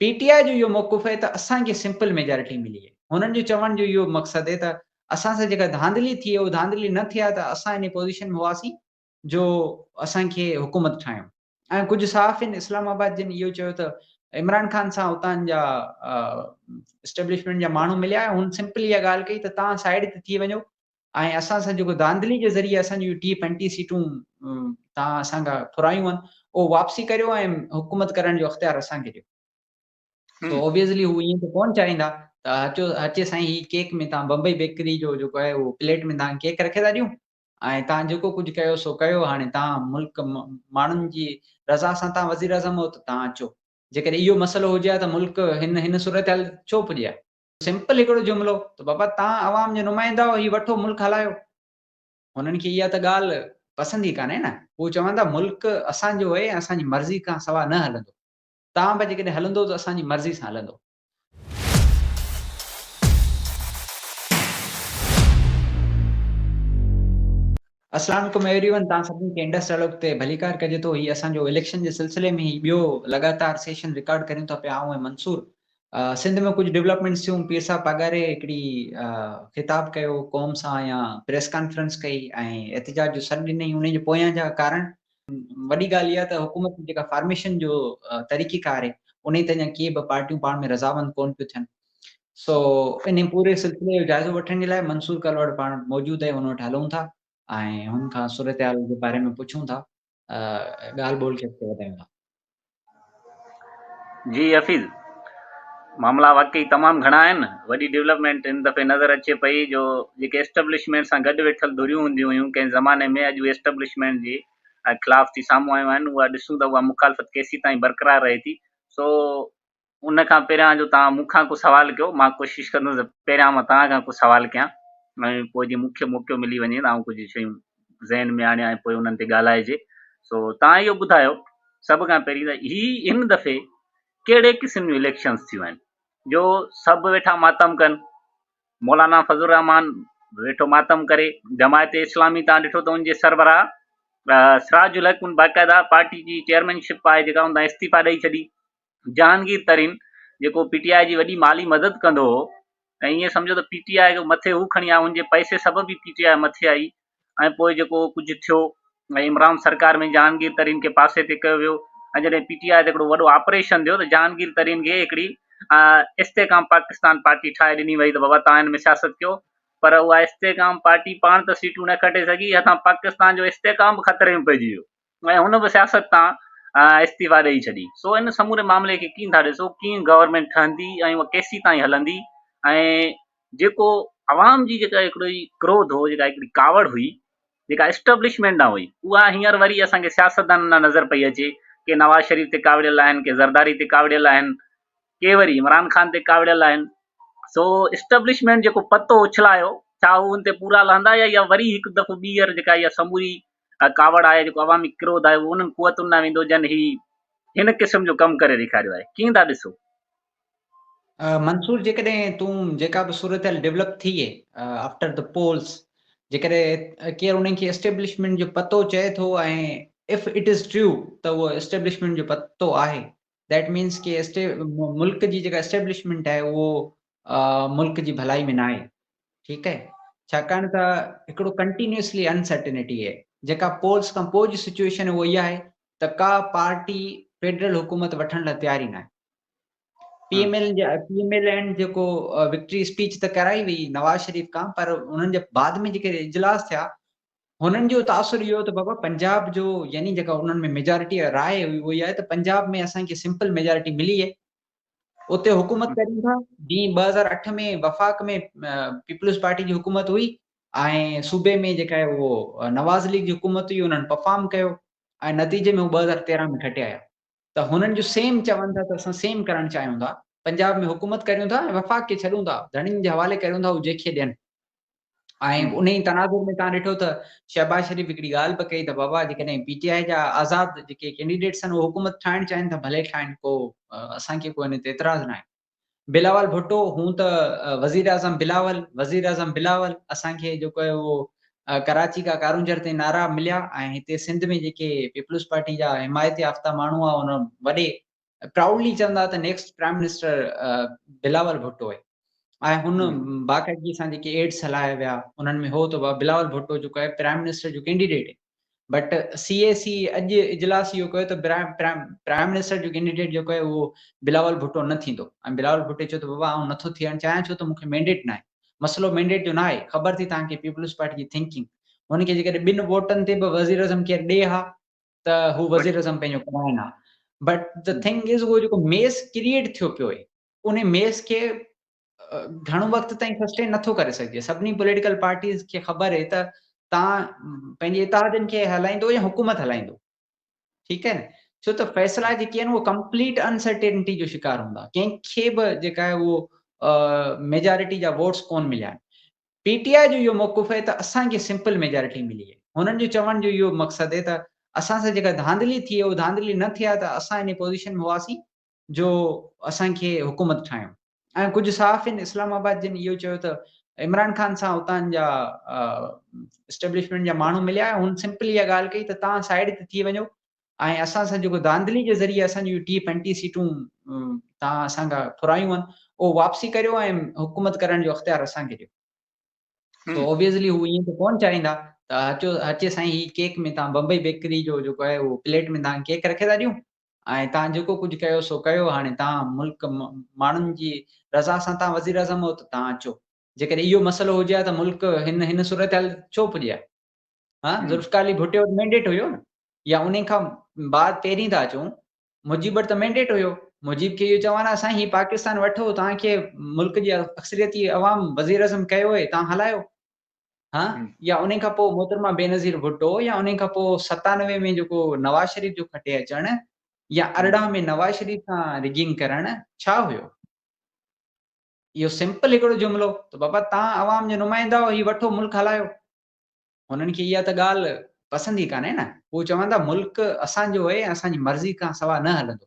P ٽي آء جو اهو موقف آهي ته اسان کي سمپل ميجارٽي ملي آهي. هنن جو چوڻ جو اهو مقصد آهي ته اسان سان جيڪا ڌانڌلي ٿي اها ڌانڌلي نه ٿئي ها ته اسان ان پوزيشن ۾ هئاسين جو اسان کي حڪومت ٺاهيون ۽ ڪجهه صحافين اسلام آباد جن اهو چيو ته عمران خان سان اتان جا اسٽيبلشمينٽ جا ماڻهو مليا هن سمپل اها ڳالهه ڪئي ته توهان سائيڊ تي ٿي وڃو ۽ اسان سان جيڪو ڌانڌلي جي ذريعي اسان جون 30 35 سيٽون توهان اسان کان ڦرايون آهن اهو واپسي ڪريو ۽ حڪومت ڪرڻ جو اختيار اسان کي ڏيو. سو اوبويسلي هو ائين ته ڪون چاهيندا ته اچو اچي سائين هي ڪيڪ ۾ توهان بمبئي بيڪري جو جيڪو آهي اهو پليٽ ۾ توهان ڪيڪ رکي ٿا ڏيون ۽ توهان جيڪو ڪجهه ڪيو سو ڪيو هاڻي توهان ملڪ ماڻهن جي رضا سان توهان وزير اعظم هو ته توهان اچو. جيڪڏهن اهو مسئلو هجي ها ته ملڪ هن هن صورتحال ڇو پڄي ها. سمپل هڪڙو جملو ته بابا توهان عوام جا نمائندا آهيو هي وٺو ملڪ هلايو. هنن کي اها ته ڳالهه پسند ئي ڪانهي نه. هو چون ٿا ملڪ اسان جو آهي ۽ اسان جي مرضي کان سوا نه هلندو. توهان به جيڪڏهن هلندو ته اسان جي مرضي سان هلندو. اسلام عليڪم ايوري ون توهان سڀني کي انڊس ڊائلاگ تي ڀليڪار ڪجي ٿو هي اسان جو اليڪشن جي سلسلي ۾ هي ٻيو لڳاتار سيشن رڪارڊ ڪريون ٿا پيا آئون ۽ منصور سنڌ ۾ ڪجهه ڊولپمينٽس ٿيون پير صاحب پاڳاري هڪڙي خطاب ڪيو قوم سان يا پريس ڪانفرنس ڪئي ۽ احتجاج جو سڏ ڏنائين ان جي پويان جا ڪارڻ وڏي ڳالهه اها ته حڪومت جي جيڪا فارميشن جو طريقي ڪار آهي ان تي اڃا ڪي به پارٽيون پاڻ ۾ رضامند ڪون پيون ٿين سو انهي پوري سلسلي جو جائزو وٺڻ جي لاء منصور ڪلوڙ پاڻ موجود آهي ان وٽ هلون ٿا ۽ هن کان صورتحال جي باري ۾ پڇون ٿا ڳالهه ٻولهه کي اڳتي وڌايون ٿا. جي حفيظ معاملا واقعي تمام گهڻا آهن وڏي ڊولپمينٽ هن دفعي نظر اچي پئي جو جيڪي اسٽبلشمينٽ سان گڏ ويٺل ڌريون هونديون هيون ڪنهن زماني ۾ اڄ اهي اسٽبلشمينٽ جي خلاف ٿي سامهون آيون آهن اها ڏسون ته اها مخالفت ڪيسيتائين برقرار رهي ٿي سو ان کان پهريان جو توهان مون کان ڪو سوال ڪيو، مان ڪوشش ڪندس ته پهريان مان توهان کان ڪو سوال ڪيان ۽ پوء جي مون کي موقعو ملي وڃي ته آئون ڪجهه شيون ذهن ۾ آڻيان ۽ پوء انهن تي ڳالهائجي. سو توهان اهو ٻڌايو سڀ کان پهرين ته هي هن دفعي ڪهڙي قسم جون اليڪشنز ٿيون آهن جو سڀ ويٺا ماتم ڪن، مولانا فضل الرحمان ويٺو ماتم ڪري، جماعت اسلامي توهان ڏٺو ته ان جي سربراهه سراج الحق ان باقاعده پارٽي جي چيئرمين شپ آهي جيڪا ان تان استعيفا ڏئي ڇڏي. جهانگير ترين جيڪو پي ٽي آء جي وڏي مالي مدد ڪندو هو ۽ ائين سمجهو ته پي ٽي آء کي مٿي هو کڻي آيو هن جي پئسي سبب ئي پي ٽي آء مٿي آئي ۽ پوء جيڪو ڪجهه ٿيو ۽ عمران سرڪار ۾ جهانگير ترين کي پاسي تي ڪيو ويو ۽ جڏهن پي ٽي آء تي هڪڙو وڏو آپريشن ٿيو ته جهانگير ترين کي هڪڙي استحڪام پاڪستان پارٽي ٺاهي ڏني وئي ته بابا توهان هن ۾ سياست ڪيو پر اها استحڪام پارٽي پاڻ ته سيٽون نه کٽي سگهي هٿان پاڪستان جو استحڪام به خطري ۾ پئجي ويو. ۽ هن به سياست تان استعيفا ڏئي ڇڏي. سو ان سموري معاملي کي ڪيئن ٿا ڏسو، ڪيئن گورنمينٽ ٺهندي ۽ اها ڪيسيتائين هلندي ۽ جيڪو عوام جي جيڪا هڪڙي ڪروڌ هو، جيڪا هڪڙي ڪاوڙ هئي، جيڪا اسٽبلشمينٽ ڏانهن هئي، اها هينئر وري اسان کي سياستدانن ڏانهن نظر پئي اچي. ڪي نواز شريف تي ڪاوڙيل آهن، ڪي زرداري تي ڪاوڙيل آهن، ڪي وري عمران خان تي ڪاوڙيل آهن. سو اسٽبلشمينٽ جيڪو پتو اڇلايو، ڇا هو ان تي پورا لهندا يا اها وري هڪ دفعو ٻيهر جيڪا اها سموري ڪاوڙ آهي، جيڪو عوامي ڪروڌ آهي، اهو انهن قوتن ڏانهن ويندو جن هي هن قسم جو ڪم ڪري ڏيکاريو آهي. ڪيئن ٿا ڏسو؟ منصور جيڪڏهن تون جيڪا به صورتحال ڊولپ ٿي آفٽر the polls جيڪڏهن ڪير انهن کي اسٽيبلشمينٽ جو پتو چئي ٿو ۽ if it is true ته اهو اسٽيبلشمينٽ جو پتو آهي that means ڪي ملڪ جي جيڪا اسٽيبلشمينٽ آهي اهو ملڪ جي ڀلائي ۾ ناهي ٺيڪ آهي ڇاڪاڻ ته هڪڙو ڪنٽينيوسلي انسرٽينٽي آهي جيڪا پولز کان پوء جي سچويشن اها اها آهي ته ڪا پارٽي فيڊرل حڪومت وٺڻ لاء تيار ئي ناهي پي ايم ايل جي پي ايم ايل اين جيڪو وڪٽري اسپيچ ته ڪرائي وئي نواز شريف کان پر انهن جي بعد ۾ جيڪي اجلاس ٿيا هنن جو تاثر اهو ته بابا پنجاب جو يعني جيڪا انهن ۾ ميجارٽي راء هئي اها اها آهي ته پنجاب ۾ اسان کي سمپل ميجارٽي ملي آهي اتي حڪومت ڪريون ٿا جيئن 2008 ۾ وفاق ۾ پيپلز پارٽي جي حڪومت هئي ۽ صوبي ۾ جيڪا آهي اهو نواز ليگ جي حڪومت هئي انهن پرفارم ڪيو ۽ نتيجي ۾ هو 2013 ۾ کٽي آيا ته هنن جو سيم چون ٿا ته اسان سيم ڪرڻ چاهيون ٿا پنجاب ۾ حڪومت ڪريون ٿا ۽ وفاق کي ڇڏون ٿا ڌڻين جي حوالي ڪريون ٿا هو جيکي ڏين ۽ ان ئي تناظر ۾ تان ڏٺو ته شهباز شريف هڪڙي ڳالهه به ڪئي ته بابا جيڪڏهن پي ٽي آء جا آزاد جيڪي ڪينڊيڊيٽس آهن اهي حڪومت ٺاهڻ چاهين ته ڀلي ٺاهين ڪو اسان کي ڪو ان تي اعتراض ناهي. بلاول ڀٽو هون ته وزير اعظم بلاول وزير اعظم بلاول اسان کي جيڪو آهي اهو ڪراچي کان ڪارونجهر تائين نعرا مليا ۽ هتي سنڌ ۾ جيڪي پيپلز پارٽي جا حمايت يافته ماڻهو هئا ان وڏي پرائوڊلي چوندا ته next prime minister Bilawal Bhutto آهي ۽ هن باقاعدگي سان جيڪي ايڊس هلايا ويا انهن ۾ هو ته بلاول ڀٽو جيڪو آهي پرائم منسٽر جو ڪينڊيڊيٽ آهي بٽ سي اي سي اڄ اجلاس اهو ڪيو ته پرائم منسٽر جو ڪينڊيڊيٽ جيڪو آهي اهو بلاول ڀٽو نه ٿيندو ۽ بلاول ڀٽي چيو ته بابا آئون نٿو ٿيڻ چاهيان ڇو ته مون کي مينڊيٽ ناهي مسئلو مينڊيٽ جو ناهي خبر ٿي توهان کي پيپلز پارٽي جي ٿنڪنگ هن کي جيڪڏهن ٻن ووٽن تي به وزيراعظم ڪير ڏي ها ته هو وزيراعظم پنهنجو ڪرائين ها بٽ the thing از اهو جيڪو ميس ڪريئيٽ ٿيو پيو آهي ان ميس کي گهڻو وقت تائين سسٽين نٿو ڪري سگهجي سڀني پوليٽيڪل پارٽيز کي خبر آهي ته تان پنهنجي اتحادين کي هلائيندو يا حڪومت هلائيندو ٺيڪ آهي نه ڇو ته فيصلا جيڪي آهن اهي ڪمپليٽ انسرٽينٽي جو شڪار هوندا ڪنهن کي به جيڪا آهي اهو ميجارٽي جا ووٽس ڪون مليا آهن پي ٽي آء جو اهو موقف آهي ته اسان کي سمپل ميجارٽي ملي آهي. هنن جو چوڻ جو اهو مقصد آهي ته اسان سان جيڪا ڌانڌلي ٿي اهو ڌانڌلي نه ٿئي ها ته اسان انهي پوزيشن ۾ هئاسين جو اسان کي حڪومت ٺاهيون ۽ ڪجهه صحافين اسلام آباد جن اهو چيو ته عمران خان سان اتان جا اسٽيبلشمينٽ جا ماڻهو مليا هن سمپل اها ڳالهه ڪئي ته توهان سائيڊ تي ٿي وڃو ۽ اسان سان جيڪو ڌانڌلي جي ذريعي اسان جون 30 35 سيٽون توهان اسان کان ڦرايون آهن اهو واپسي ڪريو ۽ حڪومت ڪرڻ جو اختيار اسان کي ڏيو. سو اوبويسلي هو ائين ته ڪون چاهيندا ته اچو اچي سائين هي ڪيڪ ۾ توهان بمبئي بيڪري جو جيڪو آهي اهو پليٽ ۾ توهان ڪيڪ رکي ٿا ڏيون ۽ توهان جيڪو ڪجهه ڪيو سو ڪيو هاڻي توهان ملڪ ماڻهن جي رضا سان توهان وزير اعظم هو ته توهان اچو جيڪڏهن اهو مسئلو هجي ها ته ملڪ هن هن صورتحال ڇو پڄي ها ها ذوالفقار علي ڀٽي وٽ مينڊيٽ هيو نه يا انهي کان بعد پهرين ٿا اچون مجيب وٽ ته مينڊيٽ هيو مجيب کي اهو چوان ها سائين هي پاڪستان وٺو توهان کي ملڪ جي اڪثريتي عوام وزير اعظم ڪيو آهي توهان هلايو ها يا انهي کان پوء محترمه بينظير ڀٽو يا انهي کان پوء 97 ۾ جيڪو نواز شريف جو کٽي اچڻ يا 18 ۾ نواز شريف سان رگنگ ڪرڻ ڇا هيو اهو سمپل هڪڙو جملو ته بابا توهان عوام جو نمائندا آهيو هي وٺو ملڪ هلايو هنن کي اها ته ڳالهه پسند ئي ڪانهي نه. هو چون ٿا ملڪ اسان جو آهي ۽ اسان جي مرضي کان سوا نه هلندو.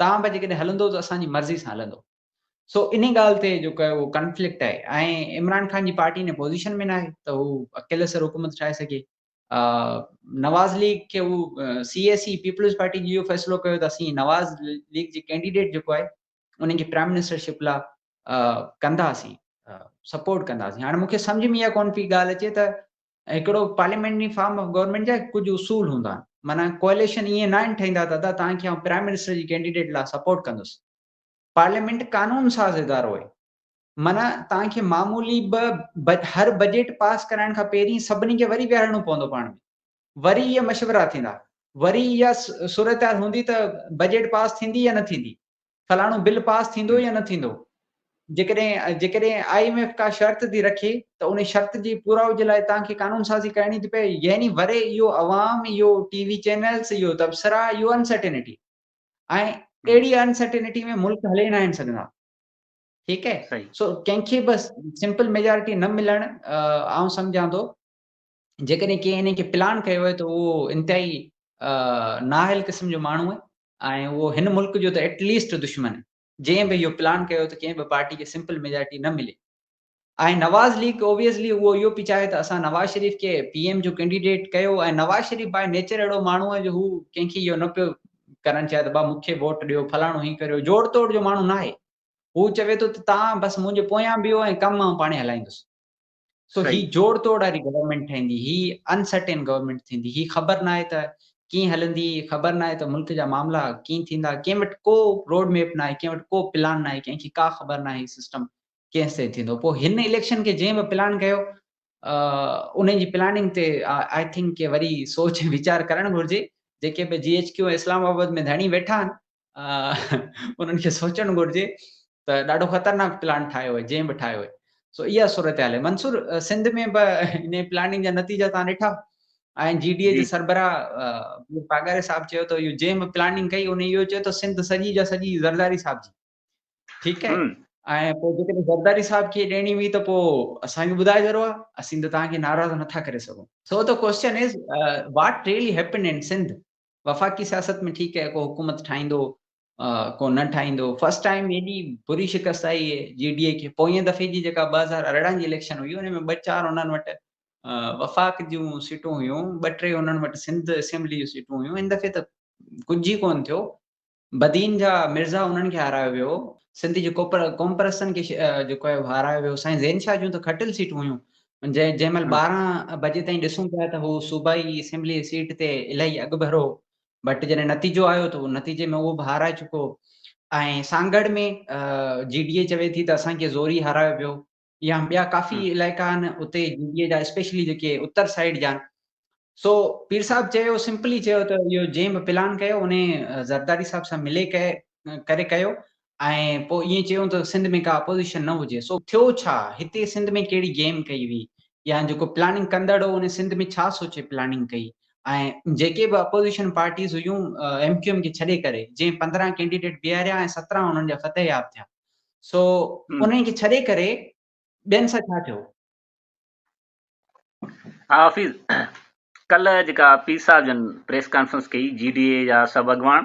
توهان به جيڪڏهن هلندو ته اسان جي مرضي سان هلندو. سو انهي ڳالهه تي جيڪو آهي اهو ڪنفلڪٽ آهي ۽ عمران خان جي پارٽي ان پوزيشن ۾ ناهي ته هو اڪيلي سر حڪومت ٺاهي سگهي. نواز ليگ کي هو سي اي سي پيپلز پارٽي جي اهو فيصلو ڪيو ته اسين نواز ليگ جي ڪينڊيڊيٽ جيڪو آهي انهن کي پرائم منسٽر شپ لا ڪنداسين سپورٽ ڪنداسين هاڻي مونکي سمجھ ۾ اها ڪون پئي ڳالهه اچي ته هڪڙو پارليامينٽري فارم آف گورنمينٽ جا ڪجهه اصول هوندا آهن معنيٰ ڪوئليشن ائين ناهن ٺهيندا ته ادا توهان کي آئون پرائم منسٽر جي ڪينڊيڊيٽ لا سپورٽ ڪندس پارليامينٽ قانون ساز ادارو آهي معنيٰ توهان کي معمولي به هر بجيٽ پاس ڪرائڻ کان پهرين سڀني کي وري ويهارڻو پوندو پاڻ ۾ وري اهي مشورا ٿيندا وري اها صورتحال هوندي ته بجيٽ پاس ٿيندي يا نه ٿيندي فلاڻو بل پاس ٿيندو يا نه ٿيندو جيڪڏهن جيڪڏهن I M F ڪا شرط ٿي رکي ته ان شرط جي پورائو جي لاء توهان کي قانون سازي ڪرڻي ٿي پئي يعني وري اهو عوام اهو ٽي وي چينلز اهو تبصرا اهو انسرٽينٽي ۽ اهڙي انسرٽينٽي ۾ ملڪ هلي نه آهن سگهندا ٺيڪ آهي سو ڪنهن کي به سمپل ميجارٽي نه ملڻ آئون سمجهان ٿو جيڪڏهن ڪنهن ان کي پلان ڪيو آهي ته اهو انتهائي نااهل قسم جو ماڻهو آهي ۽ اهو هن ملڪ جو ته ايٽ ليسٽ دشمن آهي جنهن به اهو پلان ڪيو ته ڪنهن به پارٽي کي سمپل ميجارٽي نه ملي ۽ نواز ليگ اوبويسلي اهو اهو پئي چاهي ته اسان نواز شريف کي پي ايم جو ڪينڊيڊيٽ ڪيو ۽ نواز شريف باء نيچر اهڙو ماڻهو آهي جو هو ڪنهن کي اهو نه پيو ڪرڻ چاهي ته با مون کي ووٽ ڏيو فلاڻو هي ڪريو جوڙ توڙ جو ماڻهو نه آهي هو چوي ٿو ته تان بس منهنجي پويان بيهو ۽ ڪم آئون پاڻي هلائيندس سو هي جوڙ توڙ واري گورنمينٽ ٺهندي، هي انسرٽين گورنمينٽ ٿيندي، هي خبر ناهي ته ڪيئن هلندي، خبر ناهي ته ملڪ جا معاملا ڪيئن ٿيندا، ڪنهن وٽ ڪو روڊ ميپ ناهي، ڪنهن وٽ ڪو پلان ناهي، ڪنهن کي ڪا خبر ناهي هي سسٽم ڪيستائين ٿيندو. پوء هن اليڪشن کي جنهن به پلان ڪيو انهن جي پلاننگ تي I think ڪي وري سوچ ۽ ويچار ڪرڻ گهرجي، جيڪي به جي ايڇ ڪيو ۽ اسلام آباد ۾ ڌڻي ويٺا آهن انهن کي سوچڻ گهرجي ته ڏاڍو خطرناڪ پلان ٺاهيو آهي جنهن به ٺاهيو آهي سو اها صورتحال آهي منصور سنڌ ۾ به ان پلاننگ جا نتيجا تان ڏٺا ۽ جي ڊي اي جي سربراهه پاڳاري صاحب چيو ته اهو جنهن به پلاننگ ڪئي ان اهو چيو ته سنڌ سڄي جا سڄي زرداري صاحب جي ٺيڪ آهي ۽ پوء جيڪڏهن زرداري صاحب کي ڏيڻي هئي ته پوء اسان کي ٻڌائي ضرور آهي اسين ته توهان کي ناراض نٿا ڪري سگهون so the question is what really happened in Sindh وفاقي سياست ۾ ٺيڪ آهي ڪو حڪومت ٺاهيندو ڪو نه ٺاهيندو فرسٽ ٽائيم ايڏي بري شڪست آئي جي ڊي اي کي پوئين دفعي جي جيڪا 2018 جي اليڪشن هئي ان ۾ ٻه چار انهن وٽ وفاق جون سيٽون هيون ٻه ٽي انهن وٽ سنڌ اسيمبلي جون سيٽون هيون ان دفعي ته ڪجهه ئي ڪون ٿيو. بدين جا مرزا انهن کي هارايو ويو، سنڌ جي قومپرستن کي جيڪو آهي هارايو ويو، سائين زين شاهه جون ته کٽل سيٽون هيون، جنهن مهل 12 بجي تائين ڏسون پيا ته هو صوبائي اسيمبلي سيٽ تي الاهي اڳڀرو هو، بٽ جڏهن نتيجو آيو ته نتيجي ۾ اهو به هارائي چڪو. ۽ سانگهڙ ۾ جي ڊي اي چوي ٿي ته اسان کي زوري هارايو ويو، يا ٻيا ڪافي علائقا آهن اتي جي ڊي اي جا اسپيشلي جيڪي اتر سائيڊ جا آهن. سو پير صاحب چيو سمپلي چيو ته اهو جنهن به پلان ڪيو ان زرداري صاحب سان ملي ڪري ڪيو ۽ پوء ائين چيو ته سنڌ ۾ ڪا اپوزيشن نه هجي. سو ٿيو ڇا هتي سنڌ ۾ ڪهڙي گيم ڪئي وئي يا جيڪو پلاننگ ڪندڙ هو ان سنڌ ۾ ڇا سوچي پلاننگ ڪئي ۽ جيڪي به اپوزيشن پارٽيز هيون ايم ڪيو ايم کي ڇڏي ڪري جنهن 15 ڪينڊيڊيٽ بيهاريا ۽ 17 انهن جا فتح ياب ٿيا، سو انهن کي ڇڏي ڪري ٻين سان ڇا ٿيو؟ ها حفيظ، ڪلهه جيڪا پير صاحب جن پريس ڪانفرنس ڪئي، جي ڊي اي جا سڀ اڳواڻ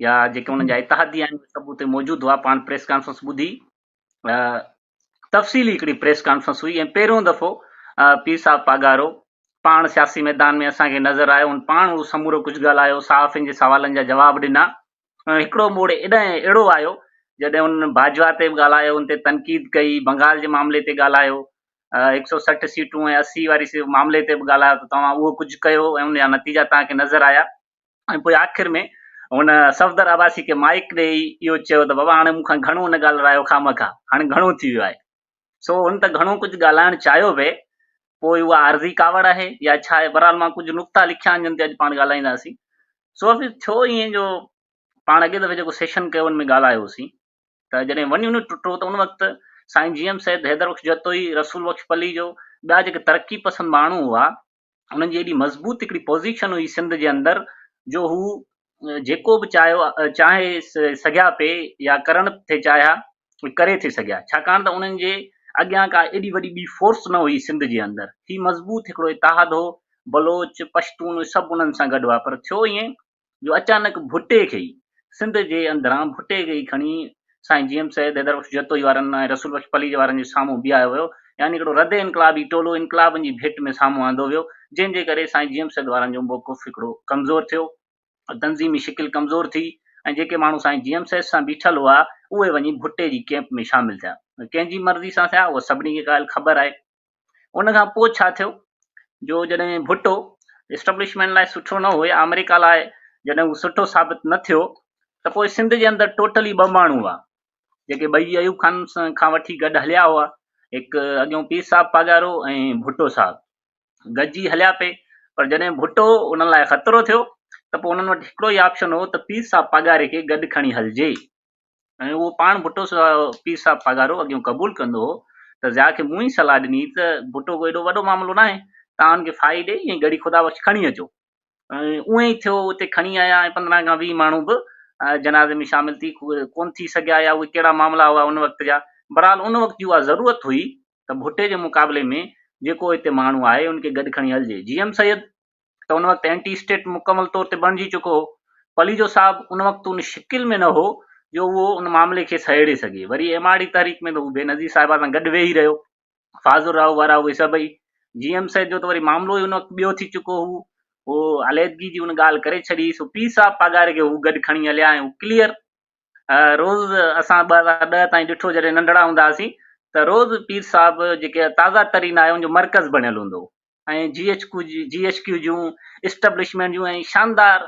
يا جيڪي انهن جا اتحادي آهن سڀ اتي موجود هئا، پاڻ پريس ڪانفرنس ٻڌي، تفصيلي هڪڙي پريس ڪانفرنس هئي ۽ پهريون دفعو پير صاحب پاڳارو پاڻ سياسي ميدان ۾ اسان کي نظر آيو، هن پاڻ اهو سمورو ڪجهه ڳالهايو، صحافين جي سوالن جا جواب ڏنا. هڪڙو موڙ ايڏانهن اهڙو آيو جڏهن هن باجوا تي به ڳالهايو، ان تي تنقيد ڪئي، بنگال جي معاملي تي ڳالهايو، 160 سيٽون ۽ 80 واري معاملي تي به ڳالهايو ته توهان اهو ڪجهه ڪيو ۽ ان جا نتيجا توهان کي نظر آيا. ۽ پوء آخر ۾ هن صفدر عباسي کي مائيڪ ڏيئي اهو چيو ته بابا هاڻي مون کان گهڻو نه ڳالهرايو خامخواه، هاڻي گهڻو ٿي ويو آهي. سو هن ته گهڻو ڪجهه ڳالهائڻ چاهيو پئي، پوء اها عارضي ڪاوڙ آهي يا ڇا آهي، بهرحال مان ڪجهه نقطا لکيا آهن جن تي اڄ پاڻ ڳالهائينداسين. سو حفيظ ٿيو ائين جو پاڻ اڳئين دفعي جيڪو سيشن ڪيو ان ۾ ڳالهايوسين ته جڏهن ون يونٽ ٽٽو ته ان وقت سائين جي ايم سيد، حيدر بخش جتوئي، رسول بخش پليجو، ٻيا جيڪي ترقي پسند ماڻهو هئا انهن جي ايڏي مضبوط هڪڙي پوزيشن هئي سنڌ جي اندر جو هو جيڪو به چاهيو چاهي سگهيا پئي يا ڪرڻ ٿي چاهيا ڪري ٿي سگهيا، ڇاڪاڻ ته انهن جي اڳيان ڪا ايڏي وڏي ٻي فورس نه هئي سنڌ جي اندر. هي مضبوط هڪڙو اتحاد هو، بلوچ، پشتون اهي سڀ انهن سان گڏ هئا، پر ٿيو ائين جو اچانڪ ڀٽي کي ئي سنڌ جي اندران ڀٽي کي ئي کڻي سائين جي ايم سيد، حيدر بخش جتوئي وارن ۽ رسول بخش پليجي وارن جي سامهون بيهايو ويو، يعني هڪڙو رد انقلابي ٽولو انقلابن جي ڀيٽ ۾ سامهون آندو ويو، جنهن جي ڪري سائين جي ايم سيد وارن جو موقف هڪڙو ڪمزور ٿيو، تنظيمي شڪل ڪمزور ٿي ۽ جيڪي ماڻهو سائين جي ايم سيد سان بيٺل هئا، اهي وڃي ڀٽي جي ڪئمپ ۾ شامل ٿيا. ڪنهن جي مرضي سان ٿيا، اها سڀني کي ڳالهه خبر آهي. ان کان پوء ڇا ٿيو جو جڏهن ڀٽو اسٽبلشمينٽ لاء سٺو نه هو يا آمريڪا لاء جڏهن هو سٺو ثابت نه ٿيو ته پوء سنڌ جي اندر ٽوٽلي ٻه ماڻهو هئا جيڪي ٻئي ايوب خان کان وٺي گڏ هليا هئا، هڪ اڳيون پير صاحب پاڳارو ۽ ڀٽو صاحب گڏجي هليا پئي، پر جڏهن ڀٽو انهن لاء خطرو ٿيو ته پوء انهن وٽ هڪڙو ئي آپشن هو ته پير صاحب پاڳاري کي گڏ کڻي هلجي. ۽ اهو پاڻ ڀٽو پير صاحب پاڳارو اڳيون قبول ڪندو هو ته ضياء کي مون ئي صلاح ڏني ته ڀٽو ڪو ايڏو وڏو معاملو ناهي، توهان ان کي ڦاهي ڏئي ۽ ڳڙهي خدا بخش کڻي اچو. ۽ اونئن ئي ٿيو، اتي کڻي آيا ۽ 15 کان 20 ماڻهو به جنازي ۾ شامل ٿي ڪونه ٿي سگهيا يا اهي ڪهڙا معاملا هئا ان وقت جا. بهرحال ان وقت جي اها ضرورت هئي ته ڀٽي جي مقابلي ۾ جيڪو هتي ماڻهو آهي ان کي گڏ کڻي هلجي. جي ايم سيد ته ان وقت اينٽي اسٽيٽ مڪمل طور تي بڻجي چڪو هو. پليجو صاحب ان وقت ان شڪل ۾ نه هو جو اهو ان معاملي کي سهيڙي سگهي. وري ايم آر ڊي تحريڪ ۾ ته هو بينظير صاحبه سان گڏ ويهي رهيو. فاضل راهو وارا اهي سڀئي. جي ايم سيد جو ته وري معاملو ئي ان وقت ٻيو ٿي چڪو هو. هو عليحدگي جي ان ڳالهه ڪري ڇڏي. سو پير صاحب پاڳاري کي هو گڏ کڻي هليا ۽ هو ڪليئر روز اسان 2010 تائين ڏٺو جڏهن ننڍڙا هوندا هئاسين ته روز پير صاحب جيڪي تازا ترين آهي ان جو مرڪز بڻيل هوندو هو. ۽ جي ايڇ ڪيو جي ايڇ ڪيو جون اسٽبلشمينٽ جون ۽ شاندار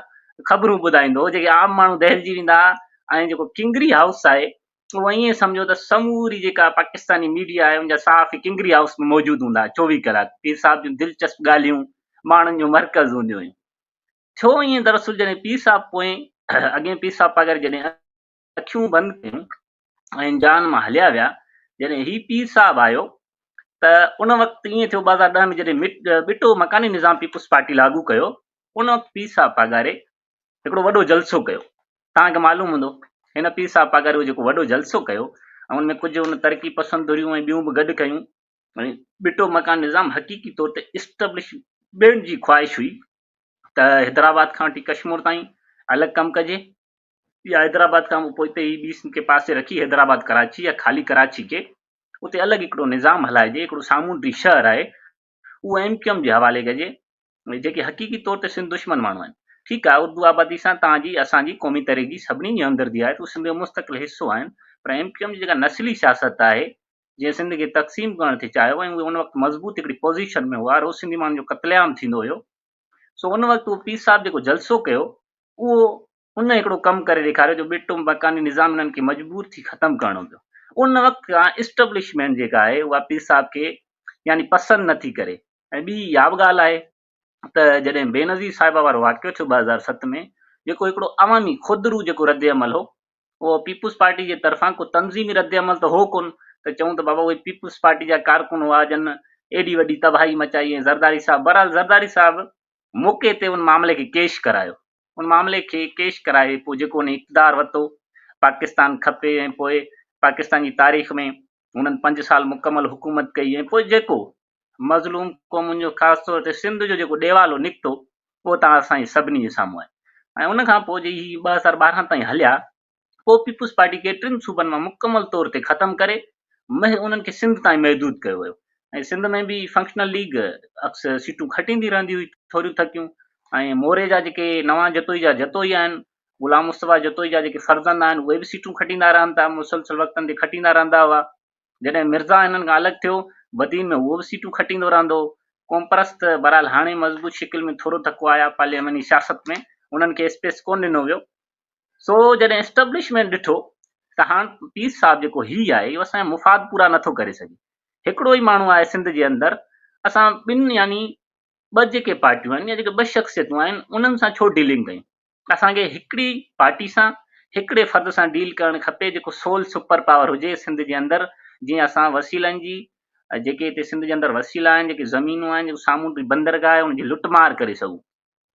خبرون ٻڌائيندو هو جيڪي عام ماڻهو دهلجي ويندا هئا ۽ جيڪو ڪنگري هائوس آهي اهو ائين سمجهو ته سموري جيڪا پاڪستاني ميڊيا آهي ان جا صحافي ڪنگري هائوس ۾ موجود هوندا هئا 24 ڪلاڪ پير صاحب جون دلچسپ ڳالهيون ماڻهن جو مرڪز هونديون هيون. ٿيو ائين دراصل جڏهن پير صاحب پوئين اڳئين پير صاحب پاڳاري جڏهن اکيون بند ڪيون ۽ جان مان هليا ويا، جڏهن هي پير صاحب آيو ته ان وقت ائين ٿيو 2010 ۾ جڏهن ٻٽو مڪاني نظام پيپلز پارٽي لاڳو ڪيو ان وقت پير صاحب پاڳاري هڪڙو وڏو جلسو ڪيو. توهان کي معلوم هوندو هن پير صاحب پاڳاري اهو جيڪو وڏو جلسو ڪيو ۽ ان ۾ ڪجهه ان ترقي پسند ڌريون ۽ ٻيون به گڏ ڪيون ۽ ٻٽو مڪان نظام حقيقي طور تي اسٽبلشمينٽ جي خواهش هئي ته حيدرآباد کان وٺي ڪشمور تائين الڳ ڪم ڪجي يا حيدرآباد کان پوئتي هي ٻي سنڌ کي پاسي رکي حيدرآباد ڪراچي يا خالي ڪراچي کي اتي الڳ هڪڙو نظام هلائجي، هڪڙو سامونڊي شهر آهي اهو ايم ڪيو ايم جي حوالي ڪجي جيڪي حقيقي طور تي سنڌ دشمن ماڻهو آهن. ٺيڪ آهي اردو آبادي سان توهان جي اسان جي قومي تحريڪ جي سڀني جي همدردي آهي ته اهي سنڌ جو مستقل حصو آهن پر ايم ڪيو ايم جي جيڪا نسلي سياست آهي جنهن سنڌ کي تقسيم ڪرڻ ٿي چاهيو ۽ اهي ان وقت مضبوط هڪڙي پوزيشن ۾ هئا روز سنڌي ماڻهن جو قتل عام ٿيندو هيو سو ان وقت اهو پير صاحب جيڪو جلسو ڪيو اهو ان هڪڙو ڪم ڪري ڏيکاريو جو ٻٽو مڪاني نظام انهن کي مجبور ٿي ختم ڪرڻو پيو. ان وقت کان اسٽبلشمينٽ جيڪا آهي اها پير صاحب کي يعني پسند نه ٿي ڪري ۽ ٻي اها به ڳالهه آهي ته جڏهن بينظير صاحبه وارو واقعو ٿيو 2007 ۾ جيڪو هڪڙو عوامي خود رو جيڪو رد عمل هو اهو پيپلز پارٽي جي طرفان ڪو تنظيمي رد عمل ته هو ڪونه ته چئون ته بابا اهي پيپلز پارٽي جا ڪارڪن هئا جن ايڏي وڏي تباهي مچائي ۽ زرداري صاحب بهرحال زرداري صاحب موقعي تي ان معاملي کي ڪيش ڪرايو. ان معاملي کي ڪيش ڪرائي پوء جيڪو هن اقتدار ورتو، پاڪستان کپي ۽ پوء پاڪستان جي تاريخ ۾ هنن پنج سال مڪمل حڪومت ڪئي ۽ پوء جيڪو مظلوم قومن جو خاص طور تي سنڌ جو جيڪو ڏيوالو نڪتو اهو توهان اسان جي سڀني جي سامهون آهي ۽ ان کان پوء جي هي 2012 تائين هليا پوء پيپلز پارٽي کي ٽن صوبن مان مڪمل طور تي ختم ڪري انهن کي سنڌ تائين محدود ڪيو ويو ۽ سنڌ ۾ به فنڪشنل ليگ اڪثر سيٽون کٽيندي رهندي هئي ٿوريون ٿڪيون ۽ موري جا جيڪي نوان جتوئي جا جتوئي آهن غلام مصطفيٰ جتوئي جا جيڪي فرزند آهن اهي به سيٽون کٽيندا رهن ٿا مسلسل وقتن تي کٽيندا رهندا هئا جڏهن مرزا هنن کان الڳ ٿيو بدين ۾ اهو به سيٽون کٽيندو رهندو هو قومپرست بهرحال هاڻي مضبوط شڪل ۾ ٿورو ٿڪو آيا پارلياماني سياست ۾ انهن کي اسپيس ڪونه ڏنو ويو سو جڏهن اسٽبلشمينٽ ڏٺو ته هاڻ پير صاحب جيڪو هي آهي اهو اسان جا مفاد پورا نٿو ڪري سگهي، هڪڙو ئي ماڻهو آهي سنڌ جي اندر، اسان ٻن يعني ٻه جيڪي پارٽيون آهن يا جيڪي ٻه شخصيتون آهن انهن سان ڇو ڊيلنگ ڪيون، اسان کي هڪڙي پارٽي سان هڪڙي فرد سان ڊيل ڪرڻ کپي جيڪو سول سپر پاور هجي سنڌ جي اندر، جيئن اسان وسيلن جي جيڪي هتي سنڌ جي اندر وسيلا آهن، جيڪي زمينون آهن، جيڪو سامونڊي بندرگاهه آهي ان جي لٽ مار ڪري سگهون.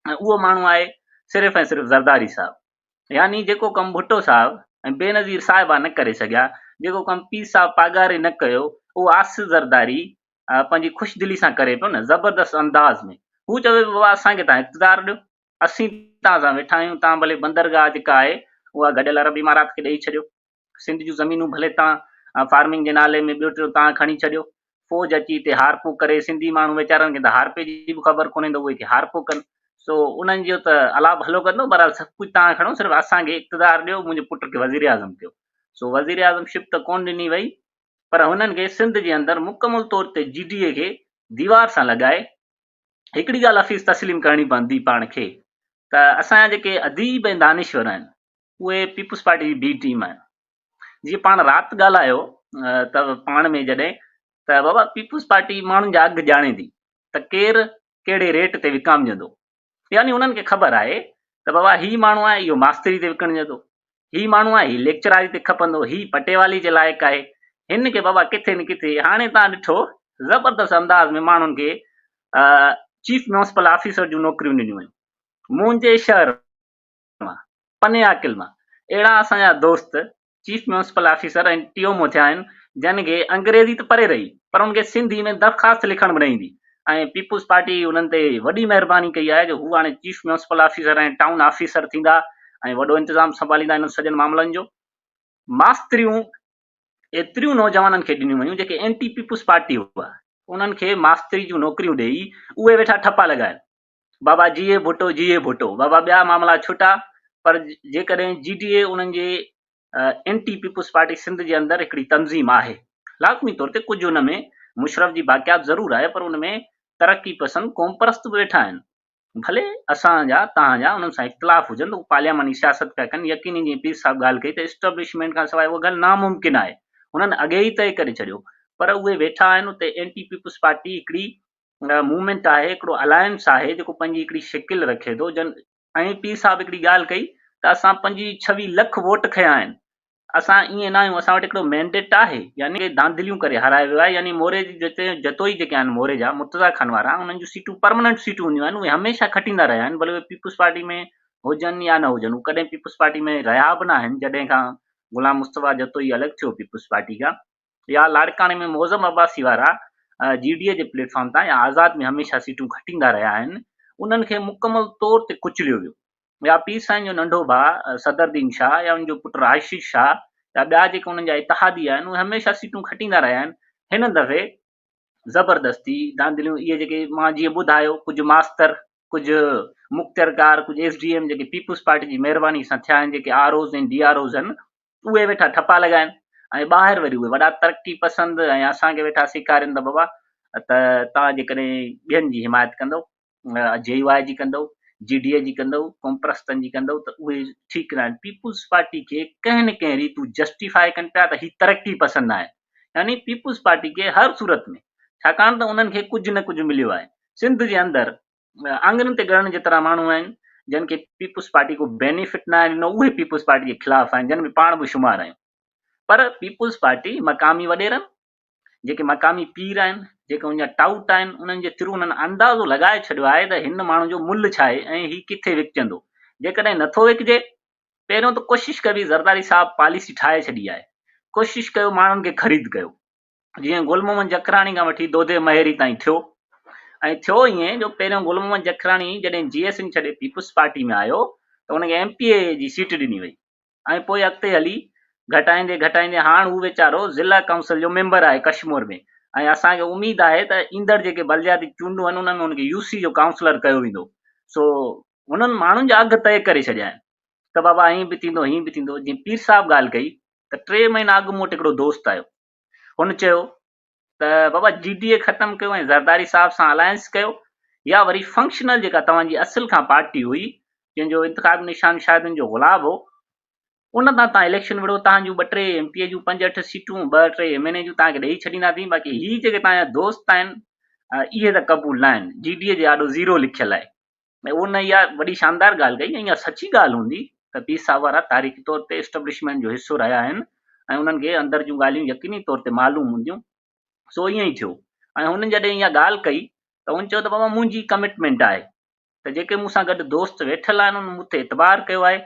۽ اهو ماڻهو آهي صرف ۽ صرف زرداري صاحب يعني جيڪو ڪم ڀٽو صاحب ۽ بينظير صاحبه نه ڪري سگهيا، جيڪو ڪم پير صاحب پاڳاري نه ڪيو اهو آصف زرداري پنهنجي خوش دلي سان ڪري پيو نه زبردست انداز ۾ هو چوي پيو بابا اسان کي توهان اقتدار ڏيو اسين توهان سان ويٺا آهيون توهان ڀلي بندرگاهه جيڪا آهي اها گڏيل عرب امارات کي ڏئي ڇڏيو. سنڌ جون زمينون ڀلي تان فارمنگ جي نالي ۾ ٻيو ٽيون تان کڻي ڇڏيو، فوج اچي هتي هارپو ڪري، سنڌي ماڻهو ويچارن کي ته هارپي جي به خبر ڪونهي ته اهي ڪي هارپو ڪن، سو انهن جو ته الله ڀلو ڪندو، بهرحال سڀ ڪجهه تان کڻو صرف اسان کي اقتدار ڏيو، منهنجي پٽ کي وزيراعظم ڪيو. سو وزيراعظم شپ ته ڪونه ڏني وئي پر هنن کي سنڌ جي اندر مڪمل طور تي جي ڊي اي کي ديوار سان لڳائي هڪڙي ڳالهه حفيظ تسليم ڪرڻي پوندي پاڻ کي ته اسان جا جيڪي اديب ۽ دانشور آهن اهي پيپلز پارٽي جي بي ٽيم آهن. جيئن پاڻ رات ڳالهايو ته پاڻ ۾ جڏهن ته بابا پيپلز پارٽي ماڻهن جا اگهه ڄاڻي ٿي ته ڪير ڪهڙي ريٽ تي وڪامجندو يعني انهن کي خبر آهي ته بابا هي ماڻهو آهي اهو ماستري تي وڪڻجندو هي ماڻهو آهي هي ليڪچراري تي کپندو هي پٽيوالي جي لائق آهي هن کي بابا ڪٿي نه ڪٿي هاڻي تان ڏٺو زبردست انداز ۾ ماڻهن کي چيف ميونسپل آفيسر جون نوڪريون ڏنيون ويون منهنجي شهر مان، پني عاقل مان اهڙا اسان جا دوست chief municipal officer ۽ T M O ٿيا آهن جن کي انگريزي ته پري رهي پر انهن کي سنڌي ۾ درخواست لکڻ به نه ايندي ۽ پيپلز پارٽي انهن تي وڏي مهرباني ڪئي آهي جو هو هاڻي chief municipal officer ۽ town officer ٿيندا ۽ وڏو انتظام سنڀاليندا انهن سڄن معاملن جو. ماستريون ايتريون نوجوانن کي ڏنيون ويون جيڪي اينٽي پيپلز پارٽي هئا انهن کي ماستري جون نوڪريون ڏيئي اهي ويٺا ٺپا لڳائن. بابا جيئي ڀٽو جيئي ڀٽو بابا ٻيا معاملا ڇٽا پر جيڪڏهن جي ڊي اي انهن جي اينٽي پيپلز پارٽي سنڌ جي اندر هڪڙي تنظيم آهي لازمي طور تي ڪجهه ان ۾ مشرف جي باقيات ضرور آهي پر ان ۾ ترقي پسند قومپرست به ويٺا آهن ڀلي اسان جا توهان جا انهن سان اختلاف هجن ته هو پارلياماني سياست پيا ڪن يقيني جيئن پير صاحب ڳالهه ڪئي ته اسٽبلشمينٽ کان سواء اها ڳالهه ناممڪن آهي انهن اڳي ئي طئي ڪري ڇڏيو پر اهي ويٺا آهن اتي اينٽي پيپلز پارٽي هڪڙي موومينٽ آهي هڪڙو الائنس آهي جيڪو پنهنجي هڪڙي شڪل رکي ٿو جن ۽ پير صاحب هڪڙي ڳالهه ڪئي ته اسان پنجويهه ڇويهه لک ووٽ کنيا آهن اسان ائين نه آهيون اسان وٽ هڪڙو مينڊيٽ آهي يعني ڌانڌليون ڪري هارائي ويو آهي يعني موري جي جتي جتوئي جيڪي آهن موري جا مرتضيٰ خان وارا انهن جون سيٽون پرماننٽ سيٽون هونديون آهن اهي هميشه کٽيندا رهيا آهن ڀلي اهي پيپلز پارٽي ۾ هجن يا نه هجن هو ڪڏهن پيپلز پارٽي ۾ رهيا به نه آهن جڏهن کان غلام مصطفيٰ جتوئي الڳ ٿيو پيپلز پارٽي کان يا لاڙڪاڻي ۾ معظم عباسي وارا جي ڊي اي جي پليٽ فارم تان يا آزاد ۾ هميشه سيٽون کٽيندا رهيا آهن انهن کي مڪمل طور تي ڪچليو ويو يا پير سائين جو ننڍو ڀاء صدر دين شاهه يا ان جو پٽ راشد شاهه يا ٻيا جيڪي انهن جا اتحادي آهن اهي هميشه سيٽون کٽيندا رهيا آهن هن دفعي زبردستي ڌانڌليون اهي جيڪي مان جيئن ٻڌايو ڪجهه ماستر ڪجهه مختيارڪار، ڪجهه ايس ڊي ايم جيڪي پيپلز پارٽي جي مهرباني سان ٿيا آهن، جيڪي R Os ۽ D R Os آهن، اهي ويٺا ٺپا لڳائن ۽ ٻاهر وري اهي وڏا ترقي پسند ۽ اسان کي ويٺا سيکارين ته بابا ته توهان جيڪڏهن ٻين جي حمايت ڪندؤ، جي يو آء جي ڪندؤ، جي ڊي اي جي ڪندؤ، قومپرستن جي ڪندؤ ته اهي ٺيڪ ناهن. پيپلز پارٽي کي ڪنهن نه ڪنهن ريت هو جسٽيفائي ڪن پيا ته هي ترقي پسند آهن. يعني پيپلز پارٽي کي هر صورت ۾ ڇاڪاڻ ته انهن کي ڪجهه نه ڪجهه مليو آهي. سنڌ جي اندر آڱرين تي ڳڻڻ جيترا ماڻهو آهن جن کي پيپلز پارٽي ڪو بينيفٽ ناهي ڏنو اهي پيپلز پارٽي جي خلاف آهن جن ۾ پاڻ به شمار آهيون. پر پيپلز پارٽي مقامي وڏيرن جيڪي مقامي پير آهن، جيڪي ان جا ٽائوٽ آهن، انهن جي ٿرو انهن اندازو لڳائي ڇڏيو آهي ته هن ماڻهو جو ملهه ڇا آهي ۽ هي ڪٿي وڪجندو. جيڪڏهن نٿو وڪجي، پهريون ته ڪوشش ڪبي زرداري صاحب پاليسي ٺاهي ڇڏي آهي، ڪوشش ڪيو ماڻهن کي خريد ڪيو. جيئن گل محمد جکراڻي کان وٺي دودي مهيري تائين ٿيو ۽ ٿيو ائين جو پهريون گل محمد جکراڻي جڏهن جي ايس اين ڇڏي پيپلز پارٽي ۾ آيو ته ان کي ايم پي اي جي سيٽ ڏني وئي. ۽ پوء اڳتي هلي گهٽائيندي گهٽائيندي هاڻ هو ويچارو ضلع ڪائونسل جو ميمبر آهي ڪشمور ۾ ۽ اسان کي اميد آهي ته ايندڙ جيڪي بلدياتي چونڊون آهن انهن ۾ هن کي يو سي جو ڪائونسلر ڪيو ويندو سو هنن ماڻهن جا اگهه طئي ڪري ڇڏيا آهن ته بابا ائين به ٿيندو هيئن به ٿيندو جيئن پير صاحب ڳالهه ڪئي ته ٽي مهينا اڳ مون وٽ هڪڙو دوست آيو هن چيو ته بابا جي ڊي اي ختم ڪيو ۽ زرداري صاحب سان الائنس ڪيو يا وري فنڪشنل جيڪا توهان جي اصل کان پارٽي هئي جنهن جو انتخابي نشان شايد ان جو گلاب هو ان تان توهان اليڪشن وڙهو توهان جون ٻه ٽي ايم پي اي جون پنج اٺ سيٽون ٻه ٽي ايم اين اي جون توهان کي ڏئي ڇڏينداسين باقي هي جيڪي توهان جا دوست آهن اهي ته قبول نه آهن جي ڊي اي جي آڏو زيرو لکيل آهي ۽ ان اها وڏي شاندار ڳالهه ڪئي ۽ اها سچي ڳالهه هوندي ته پير صاحب وارا تاريخي طور تي اسٽبلشمينٽ جو حصو رهيا آهن ۽ انهن کي اندر جون ڳالهيون يقيني طور تي معلوم هونديون سو ائين ئي ٿيو ۽ هنن جڏهن اها ڳالهه ڪئي ته هن چيو ته بابا منهنجي ڪمٽمينٽ آهي ته جيڪي مون سان گڏ دوست ويٺل آهن انهن مون تي اعتبار ڪيو آهي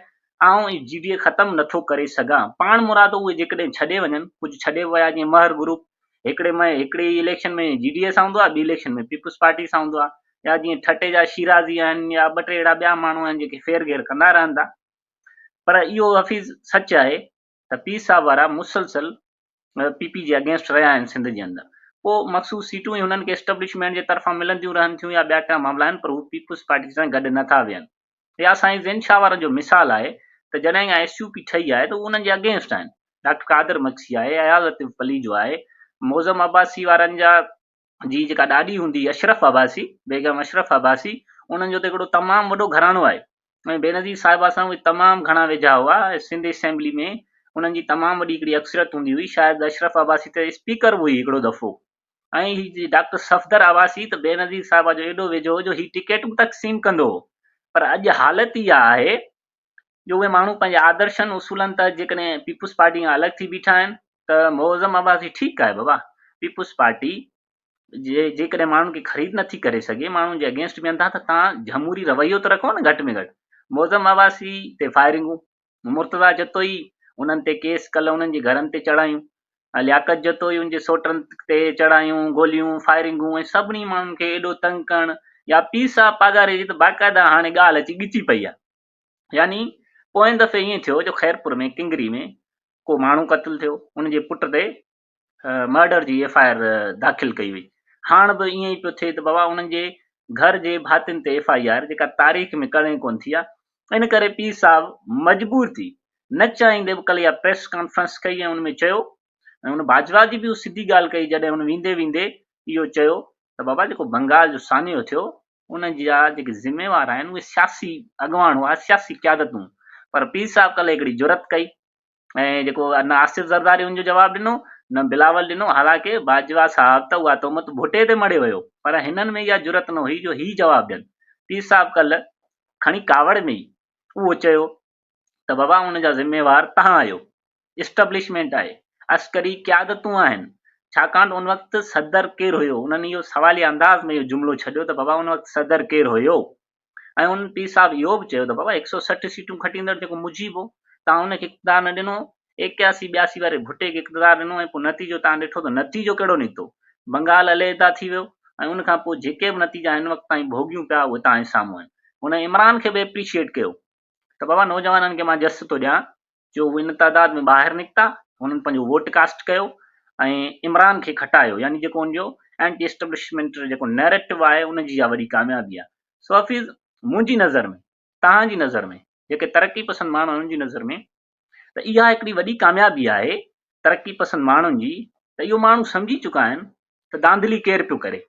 آئون هي جي ڊي اي ختم نٿو ڪري سگهان. پاڻ مرادو اهي جيڪڏهن ڇڏي وڃن، ڪجهه ڇڏي به ويا جيئن مهر گروپ هڪڙي ۾ هڪڙي اليڪشن ۾ جي ڊي اي سان هوندو آهي ٻي اليڪشن ۾ پيپلز پارٽي سان هوندو آهي يا جيئن ٺٽي جا شيرازي آهن يا ٻه ٽي اهڙا ٻيا ماڻهو آهن جيڪي ڦير گهير ڪندا رهن ٿا پر اهو حفيظ سچ آهي ته پير صاحب وارا مسلسل پي پي جي اگينسٽ رهيا آهن سنڌ جي اندر پوء مخصوص سيٽون ئي هنن کي اسٽبلشمينٽ جي طرفان ملنديون رهن ٿيون يا ٻيا ڪا معاملا آهن پر هو پيپلز پارٽي سان گڏ نٿا ويهن. يا سائين زين شاهه وارن جو مثال آهي ته جڏهن کان ايس يو پي ٺهي آهي ته هو انهن جي اگينسٽ آهن. ڊاڪٽر قادر مگسي آهي، اياز لطيف پليجو آهي، معظم عباسي وارن جا جي جيڪا ڏاڏي هوندي هئي اشرف عباسي، بيگم اشرف عباسي، انهن جو ته هڪڙو تمام وڏو گهراڻو آهي ۽ بينظير صاحبه سان اهي تمام گهڻا ويجها هئا ۽ سنڌ اسيمبلي ۾ انهن جي تمام وڏي هڪڙي اڪثريت هوندي هئي، شايد اشرف عباسي ته اسپيڪر به هئي هڪڙو دفعو. ۽ هي ڊاڪٽر صفدر عباسي ته بينظير صاحبه جو ايڏو ويجهو هو جو هي ٽڪيٽون تقسيم ڪندو هو پر اڄ حالت اها آهي جو اهي ماڻهو پنهنجي آدرشن اصولن تحت جيڪڏهن پيپلز پارٽي کان الڳ ٿي بيٺا آهن ته معظم عباسي ٺيڪ آهي بابا پيپلز پارٽي جي جيڪڏهن ماڻهن کي خريد نٿي ڪري سگهي ماڻهن جي اگينسٽ بيهن ٿا ته تان جمهوري رويو ته رکو نه گهٽ ۾ گهٽ معظم عباسي تي فائرنگون مرتضيٰ جتوئي انهن تي ڪيس ڪل انهن جي گهرن تي چڙهايون، لياقت جتوئي ان جي سوٽن تي چڙهايون گوليون، فائرنگون ۽ سڀني ماڻهن کي ايڏو تنگ ڪرڻ يا پير صاحب پاڳاري جي ته باقاعده هاڻي ڳالهه اچي ڳچي پئي آهي. يعني پوئين دفعي ائين ٿيو جو خيرپور ۾ ڪنگري ۾ ڪو ماڻهو قتل ٿيو ان جي پٽ تي مرڊر جي ايف I R داخل ڪئي وئي هاڻ به ائين ئي پيو ٿئي ته بابا انهن جي گهر جي ڀاتين تي ايف I R جيڪا تاريخ ۾ ڪڏهن ڪونه ٿي آهي ان ڪري پير صاحب مجبور ٿي نه چاهيندي به ڪلهه اها پريس ڪانفرنس ڪئي ۽ ان ۾ چيو ۽ ان باجوا جي به سڌي ڳالهه ڪئي جڏهن هن ويندي ويندي اهو چيو ته بابا جيڪو بنگال جو سانحو ٿيو ان جا جيڪي ذميوار آهن اهي سياسي اڳواڻ هئا سياسي قيادتون پر پير صاحب ڪلهه هڪڙي جرئت ڪئي ۽ جيڪو نه آصف زرداري ان جو جواب ڏنو نه بلاول ڏنو حالانڪه باجوا صاحب ته اها تهمت ڀٽي تي مڙهي ويو پر هنن ۾ اها جرئت نه هئي جو هي جواب ڏين پير صاحب ڪلهه کڻي ڪاوڙ ۾ ئي اهو چيو ته بابا ان جا ذميوار توهان آهيو اسٽبلشمينٽ آهي عسڪري قيادتون آهن ڇاڪاڻ ته ان وقت صدر ڪير هيو انهن اهو سواليه انداز ۾ اهو جملو ڇڏيو ته بابا ان وقت صدر ڪير هيو ۽ ان پير صاحب اهو به چيو ته بابا هڪ سئو 60 سيٽون کٽيندڙ جيڪو مجيب هو، توهان ان کي اقتدار نه ڏنو، ايڪياسي ٻياسي واري ڀٽي کي اقتدار ڏنو ۽ پوء نتيجو توهان ڏٺو ته نتيجو ڪهڙو نڪتو، بنگال عليحده ٿي ويو ۽ ان کان پوء جيڪي به نتيجا هن وقت تائين ڀوڳيون پيا اهي توهان جي سامهون آهن. هن عمران کي به ايپريشيئيٽ ڪيو ته بابا نوجوانن کي مان جس ٿو ڏيان جو هو ان تعداد ۾ ٻاهر نڪتا، هنن پنهنجو ووٽ ڪاسٽ ڪيو ۽ عمران کي کٽايو يعني جيڪو ان جو اينٽي اسٽبلشمينٽ جيڪو نيريٽو آهي ان جي اها وڏي ڪاميابي آهي. سو حفيظ منهنجي نظر ۾ توهان جي نظر ۾ جيڪي ترقي پسند ماڻهو آهن انهن جي نظر ۾ ته اها هڪڙي وڏي ڪاميابي آهي ترقي پسند ماڻهن جي ته اهو ماڻهو سمجهي چڪا آهن ته ڌانڌلي ڪير پيو ڪري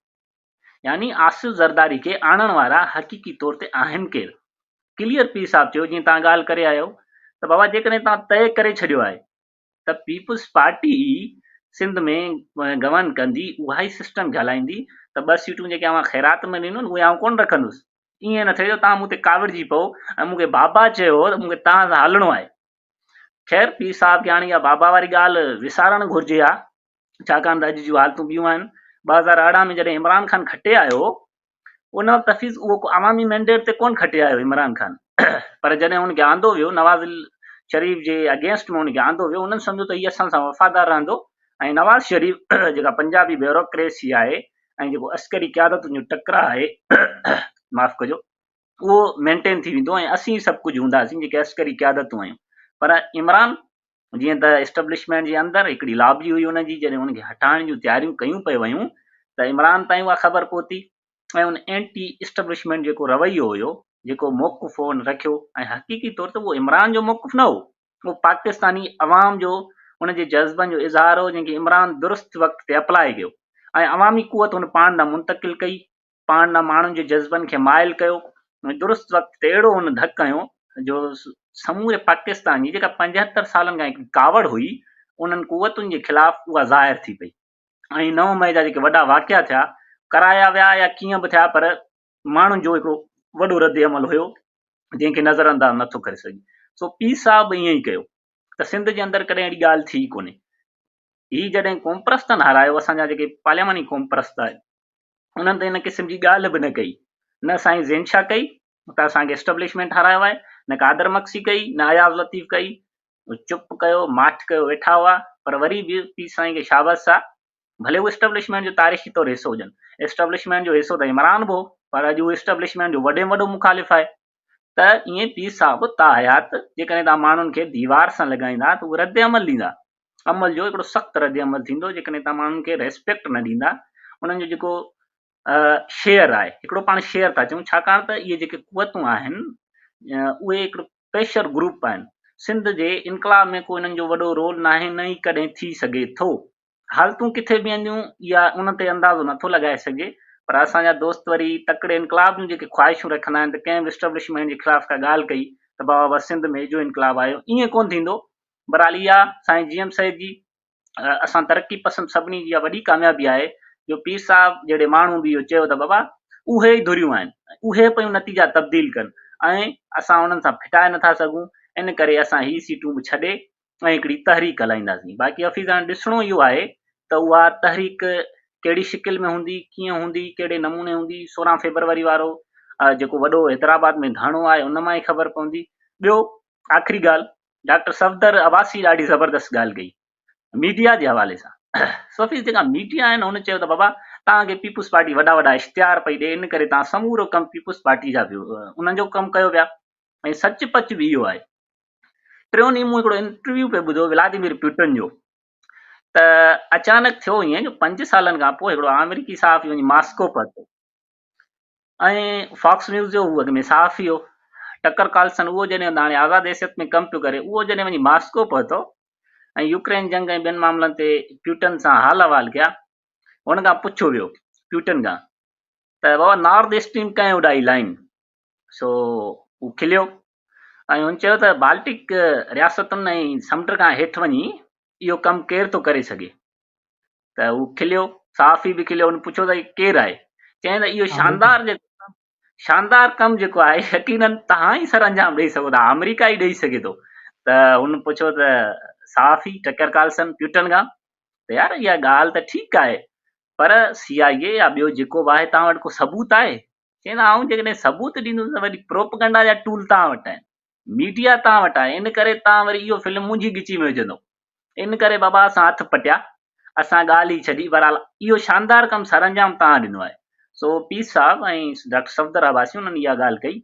يعني آصف زرداري کي آڻڻ وارا حقيقي طور تي آهن ڪير؟ ڪليئر پير صاحب چيو جيئن توهان ڳالهه ڪري آيا آهيو ته بابا جيڪڏهن توهان طئي ڪري ڇڏيو آهي ته پيپلز پارٽي ئي سنڌ ۾ گورن ڪندي اها ئي سسٽم کي هلائيندي ته ٻه سيٽون جيڪي اوهان خيرات ۾ ڏنيون آهن اهي آئون ڪونه رکندس ائين نه ٿئي جو توهان مون تي ڪاوڙجي پئو ۽ مون کي بابا چيو هو ته مون کي توهان سان هلڻو آهي خير پير صاحب کي هاڻي اها بابا واري ڳالهه وسارڻ گهرجي ها ڇاڪاڻ ته اڄ جون حالتون ٻيون آهن. 2018 ۾ جڏهن عمران خان کٽي آيو ان وقت حفيظ اهو ڪو عوامي مينڊيٽ تي ڪونه کٽي آيو عمران خان پر جڏهن ان کي آندو ويو نواز شريف جي اگينسٽ ۾ ان کي آندو ويو انهن سمجهيو ته هي اسان سان وفادار رهندو ۽ نواز شريف جيڪا پنجابي بيوروڪريسي آهي ۽ جيڪو عسڪري قيادتن جو ٽڪراء آهي معاف ڪجو اهو مينٽين ٿي ويندو ۽ اسين سڀ ڪجهه هونداسين جيڪي عسڪري قيادتون آهيون پر عمران جيئن ته اسٽبلشمينٽ جي اندر هڪڙي لابي هئي ان جي جڏهن ان کي هٽائڻ جون تياريون ڪيون پئي ويون ته عمران تائين اها خبر پهتي ۽ ان اينٽي اسٽبلشمينٽ جيڪو رويو هيو جيڪو موقف هو ان رکيو ۽ حقيقي طور تي اهو عمران جو موقف نه هو اهو پاڪستاني عوام جو ان جي جذبن جو اظهار هو جنهن کي عمران درست وقت تي اپلائي ڪيو ۽ عوامي قوت هن پاڻ ڏانهن منتقل ڪئي پاڻ ڏانهن ماڻهن جي جذبن کي مائل ڪيو ۽ درست وقت تي اهڙو هن ڌڪ هنيو جو سموري پاڪستان جي جيڪا 75 سالن کان هڪ ڪاوڙ هئي انهن قوتن جي خلاف اها ظاهر ٿي پئي ۽ 9 مئي جا جيڪي وڏا واقعا ٿيا ڪرايا ويا يا ڪيئن به ٿيا پر ماڻهن جو هڪڙو وڏو رد عمل هيو جنهن کي نظر انداز نٿو ڪري سگهجي سو پير صاحب به ائين ئي ڪيو ته سنڌ جي اندر ڪڏهن اهڙي ڳالهه ٿي ڪونهي هي جڏهن قومپرستن هارايو اسان جا جيڪي پارلياماني قومپرست آهن انهن ته ان قسم جي ڳالهه به نه ڪئي، نه سائين زين شاهه ڪئي ته اسان کي اسٽبلشمينٽ هارايو آهي، نه قادر مگسي ڪئي، نه اياز لطيف ڪئي، چپ ڪيو ماٺ ڪيو ويٺا هئا، پر وري به پير سائين کي شابس آ، ڀلي هو اسٽبلشمينٽ جو تاريخي طور حصو هجن، اسٽبلشمينٽ جو حصو ته عمران به هو، پر اڄ هو اسٽبلشمينٽ جو وڏي ۾ وڏو مخالف آهي، ته ائين پير صاحب تاحيات جيڪڏهن توهان ماڻهن کي ديوار سان لڳائيندا ته هو رد عمل ڏيندا. عمل جو هڪڙو سخت رد عمل ٿيندو جيڪڏهن توهان ماڻهن کي ريسپيڪٽ نه ڏيندا انهن جو جيڪو شيئر آهي هڪڙو پاڻ شيئر ٿا چئون ڇاڪاڻ ته اهي جيڪي قوتون آهن اهي هڪڙو پريشر گروپ آهن سنڌ جي انقلاب ۾ ڪو انهن جو وڏو رول ناهي نه ئي ڪڏهن ٿي سگهي ٿو حالتون ڪٿي بيهنديون اها ان تي اندازو نٿو لڳائي سگهجي پر اسان جا دوست وري تڪڙي انقلاب جون جيڪي خواهشون رکندا آهن ته ڪنهن به اسٽبلشمينٽ جي خلاف ڪا ڳالهه ڪئي ته بابا بس سنڌ ۾ اجهو انقلاب آيو ائين ڪونه ٿيندو بھرحال اها سائين جي ايم سيد جي اسان ترقي پسند سڀني جي اها وڏي ڪاميابي آهي جو پير صاحب جهڙي ماڻهو به اهو چيو ته بابا اهي ئي ڌريون آهن اهي پيون نتيجا تبديل ڪن ۽ اسان انهن سان ڦٽائي نٿا سگهون ان ڪري اسان هي سيٽون به ڇڏي ۽ هڪڙي تحريڪ هلائينداسين باقي حفيظ هاڻي ڏسڻو اهو آهي ته اها تحريڪ ڪهڙي شڪل ۾ هوندي ڪيئن هوندي ڪهڙي نموني هوندي 16 فيبروري وارو جيڪو وڏو حيدرآباد ۾ ڌرڻو آهي ان مان ئي خبر پوندي ٻيو آخري ڳالهه ڊاڪٽر صفدر عباسي ڏاڍي زبردست ڳالهه ڪئي ميڊيا جي حوالي سان سوفي جيڪا ميڊيا آهي نه ان چيو ته بابا توهان کي پيپلز پارٽي وڏا وڏا اشتهار پئي ڏي ان ڪري توهان سمورو ڪم پيپلز پارٽي جا پيو انهن جو ڪم ڪيو پيا ۽ سچ پچ به اهو آهي ٽيون ڏينهن مون هڪڙو انٽرويو پئي ٻڌو ولاديمير پيوٽن جو ته اچانڪ ٿيو ائين جو پنج سالن کان پوء هڪڙو آمريڪي صحافي وڃي ماسڪو پهتو ۽ فاڪس نيوز جو هو اڳ ۾ صحافي هو ٽڪر ڪارلسن اهو جڏهن هاڻي آزاد حيثيت ۾ ڪم پيو ڪري اهو جڏهن وڃي ماسڪو پهتو ۽ يوڪرين جنگ ۽ ٻين معاملن تي پيوٽن سان حال احوال ڪيا هن کان پڇيو ويو پيوٽن کان ته بابا نارٿ اسٽريم ڪنهن اڏائي لائن سو هو کليو ۽ هن چيو ته بالٽڪ رياستن ۽ سمنڊ کان هيٺ وڃي اهو ڪم ڪير ٿو ڪري سگهي ته هو کليو، صحافي به کليو، هن پڇيو ته هي ڪير آهي؟ چيائين ته اهو شاندار جيڪو شاندار ڪم جيڪو آهي يقينن توهان ئي سر انجام ڏئي سگهو ٿا، آمريڪا ئي ڏئي سگهي ٿو. ته هن پڇيو ته صحافي ٽڪر ڪارلسن پيوٽن کان ته يار اها ڳالهه ته ٺيڪ آهي پر سي آء اي يا ٻيو جيڪو به آهي توهان وٽ ڪو ثبوت آهي؟ چيائين ته آئون جيڪڏهن ثبوت ڏيندس ته وري پروپگنڊا جا ٽول توهان وٽ آهن. ميڊيا توهان وٽ آهي ان ڪري توهان وري اهو فلم منهنجي ڳچي ۾ وجهندو ان ڪري بابا اسان هٿ پٽيا اسان ڳالهه ئي ڇڏي بهرحال اهو شاندار ڪم سرانجام توهان ڏنو آهي سو پير صاحب ۽ ڊاڪٽر صفدر عباسي انهن اها ڳالهه ڪئي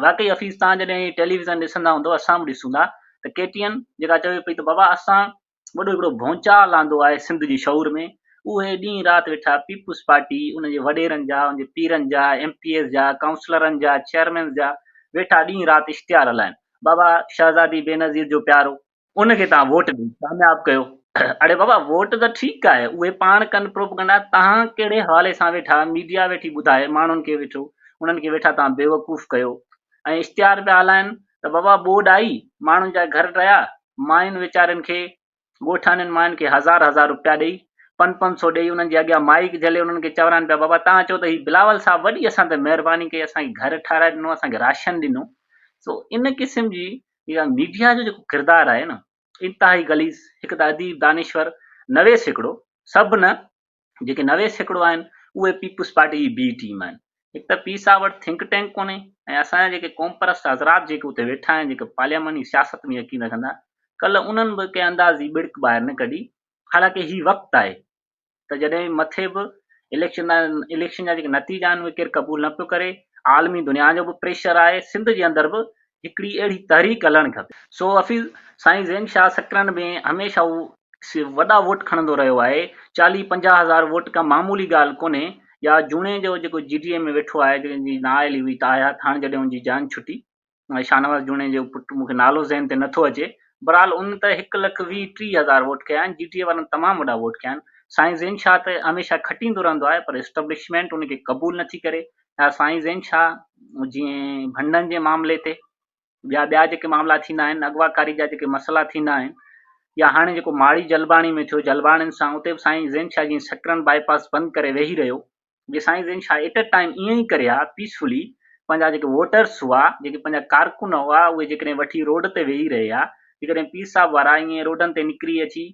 واقعي حفيظ توهان جڏهن ٽيليويزن ڏسندا هوندو اسان به ڏسون ٿا ته ڪي ٽي اين جيڪا چوي پئي ته بابا اسان وڏو هڪڙو ڀونچال آندو آهي سنڌ جي شعور ۾ اهي ڏينهن رات ويٺا پيپلز پارٽي ان جي وڏيرن جا ان جي پيرن جا ايم پي ايز جا ڪائونسلرن جا چيئرمينز جا ويٺا ڏينهن رات اشتهار هلائن بابا شهزادي بينظير جو پيارو ان کي توهان ووٽ ڏئي ڪامياب ڪيو. اڙي بابا ووٽ ته ٺيڪ آهي اهي پاڻ ڪن پروپگنڊا توهان ڪهڙي حوالي سان ويٺا ميڊيا ويٺي ٻڌائي ماڻهن کي ويٺو انهن کي ويٺا توهان بيوقوف ڪيو ۽ اشتهار پيا هلائن ته بابا ٻوڏ آئي ماڻهن جا گهر ڊهيا ماين ويچارين کي ڳوٺاڻين ماين کي هزار هزار روپيا ڏئي پنج پنج سو ڏئي انهن جي اڳيان مائيڪ جهلي انهن کي چورائن پيا بابا توهان چئو ته هي بلاول صاحب وڏي اسان تي مهرباني ڪئي اسان کي گهر ٺهرائي ڏنو اسان کي راشن ڏنو سو ان قسم جي اها ميڊيا جو جيڪو ڪردار آهي نه انتهائي غليظ هڪ ته اديب دانشور 90% سڀ نه جيڪي 90% آهن اهي پيپلز پارٽي جي بي ٽيم آهن هڪ ته پير صاحب وٽ ٿنڪ ٽينڪ ڪونهي ۽ اسان جا جيڪي قومپرست حضرات جيڪي اتي ويٺا آهن جيڪي پارلياماني سياست ۾ يقين رکندا ڪلهه انهن به ڪنهن انداز جي ٻڙڪ ٻاهر نه ڪڍي حالانڪه هي وقت آهي ته جڏهن مٿي به اليڪشن اليڪشن جا جيڪي نتيجا آهن اهي ڪير قبول نه پيو ڪري، عالمي دنيا جو به پريشر آهي، سنڌ جي اندر به هڪڙي اهڙي تحريڪ هلڻ کپي. سو حفيظ سائين زين شاهه سڪرنڊ ۾ هميشه هو وڏا ووٽ کڻندو رهيو آهي، چاليهه پنجاهه هزار ووٽ ڪا معمولي ڳالهه ڪونهي، يا جوڻيجو جيڪو جي ڊي اي ۾ ويٺو آهي جنهن جي نااهلي هئي تاحيات هاڻ جڏهن ان جي جان ڇٽي شاهنواز جوڻيجي جو پٽ مون کي نالو ذهن تي نٿو اچي بھرحال ان ته هڪ لک ويهه ٽيهه هزار ووٽ ڪيا آهن جي ٽي اي وارن تمام وڏا ووٽ ڪيا آهن سائين زين شاهه ته هميشه کٽيندو رهندو آهي پر اسٽبلشمينٽ ان کي قبول نٿي ڪري يا سائين زين شاهه جيئن ڀنڊن جي معاملي تي يا ٻيا جيڪي معاملا ٿيندا آهن اغواڪاري جا جيڪي مسئلا ٿيندا آهن يا هاڻي جيڪو ماڙي جلباڻي ۾ ٿيو جلباڻين سان اتي به سائين زين شاهه جيئن سڪرنڊ بائي پاس بند ڪري ويهي رهيو جي سائين Zain Shah at a time ائين ئي ڪري ها پيسفلي پنهنجا جيڪي ووٽرس هئا جيڪي پنهنجا ڪارڪن هئا اهي جيڪڏهن وٺي روڊ تي ويهي رهي ها جيڪڏهن پير صاحب وارا ائين روڊن تي نڪري اچي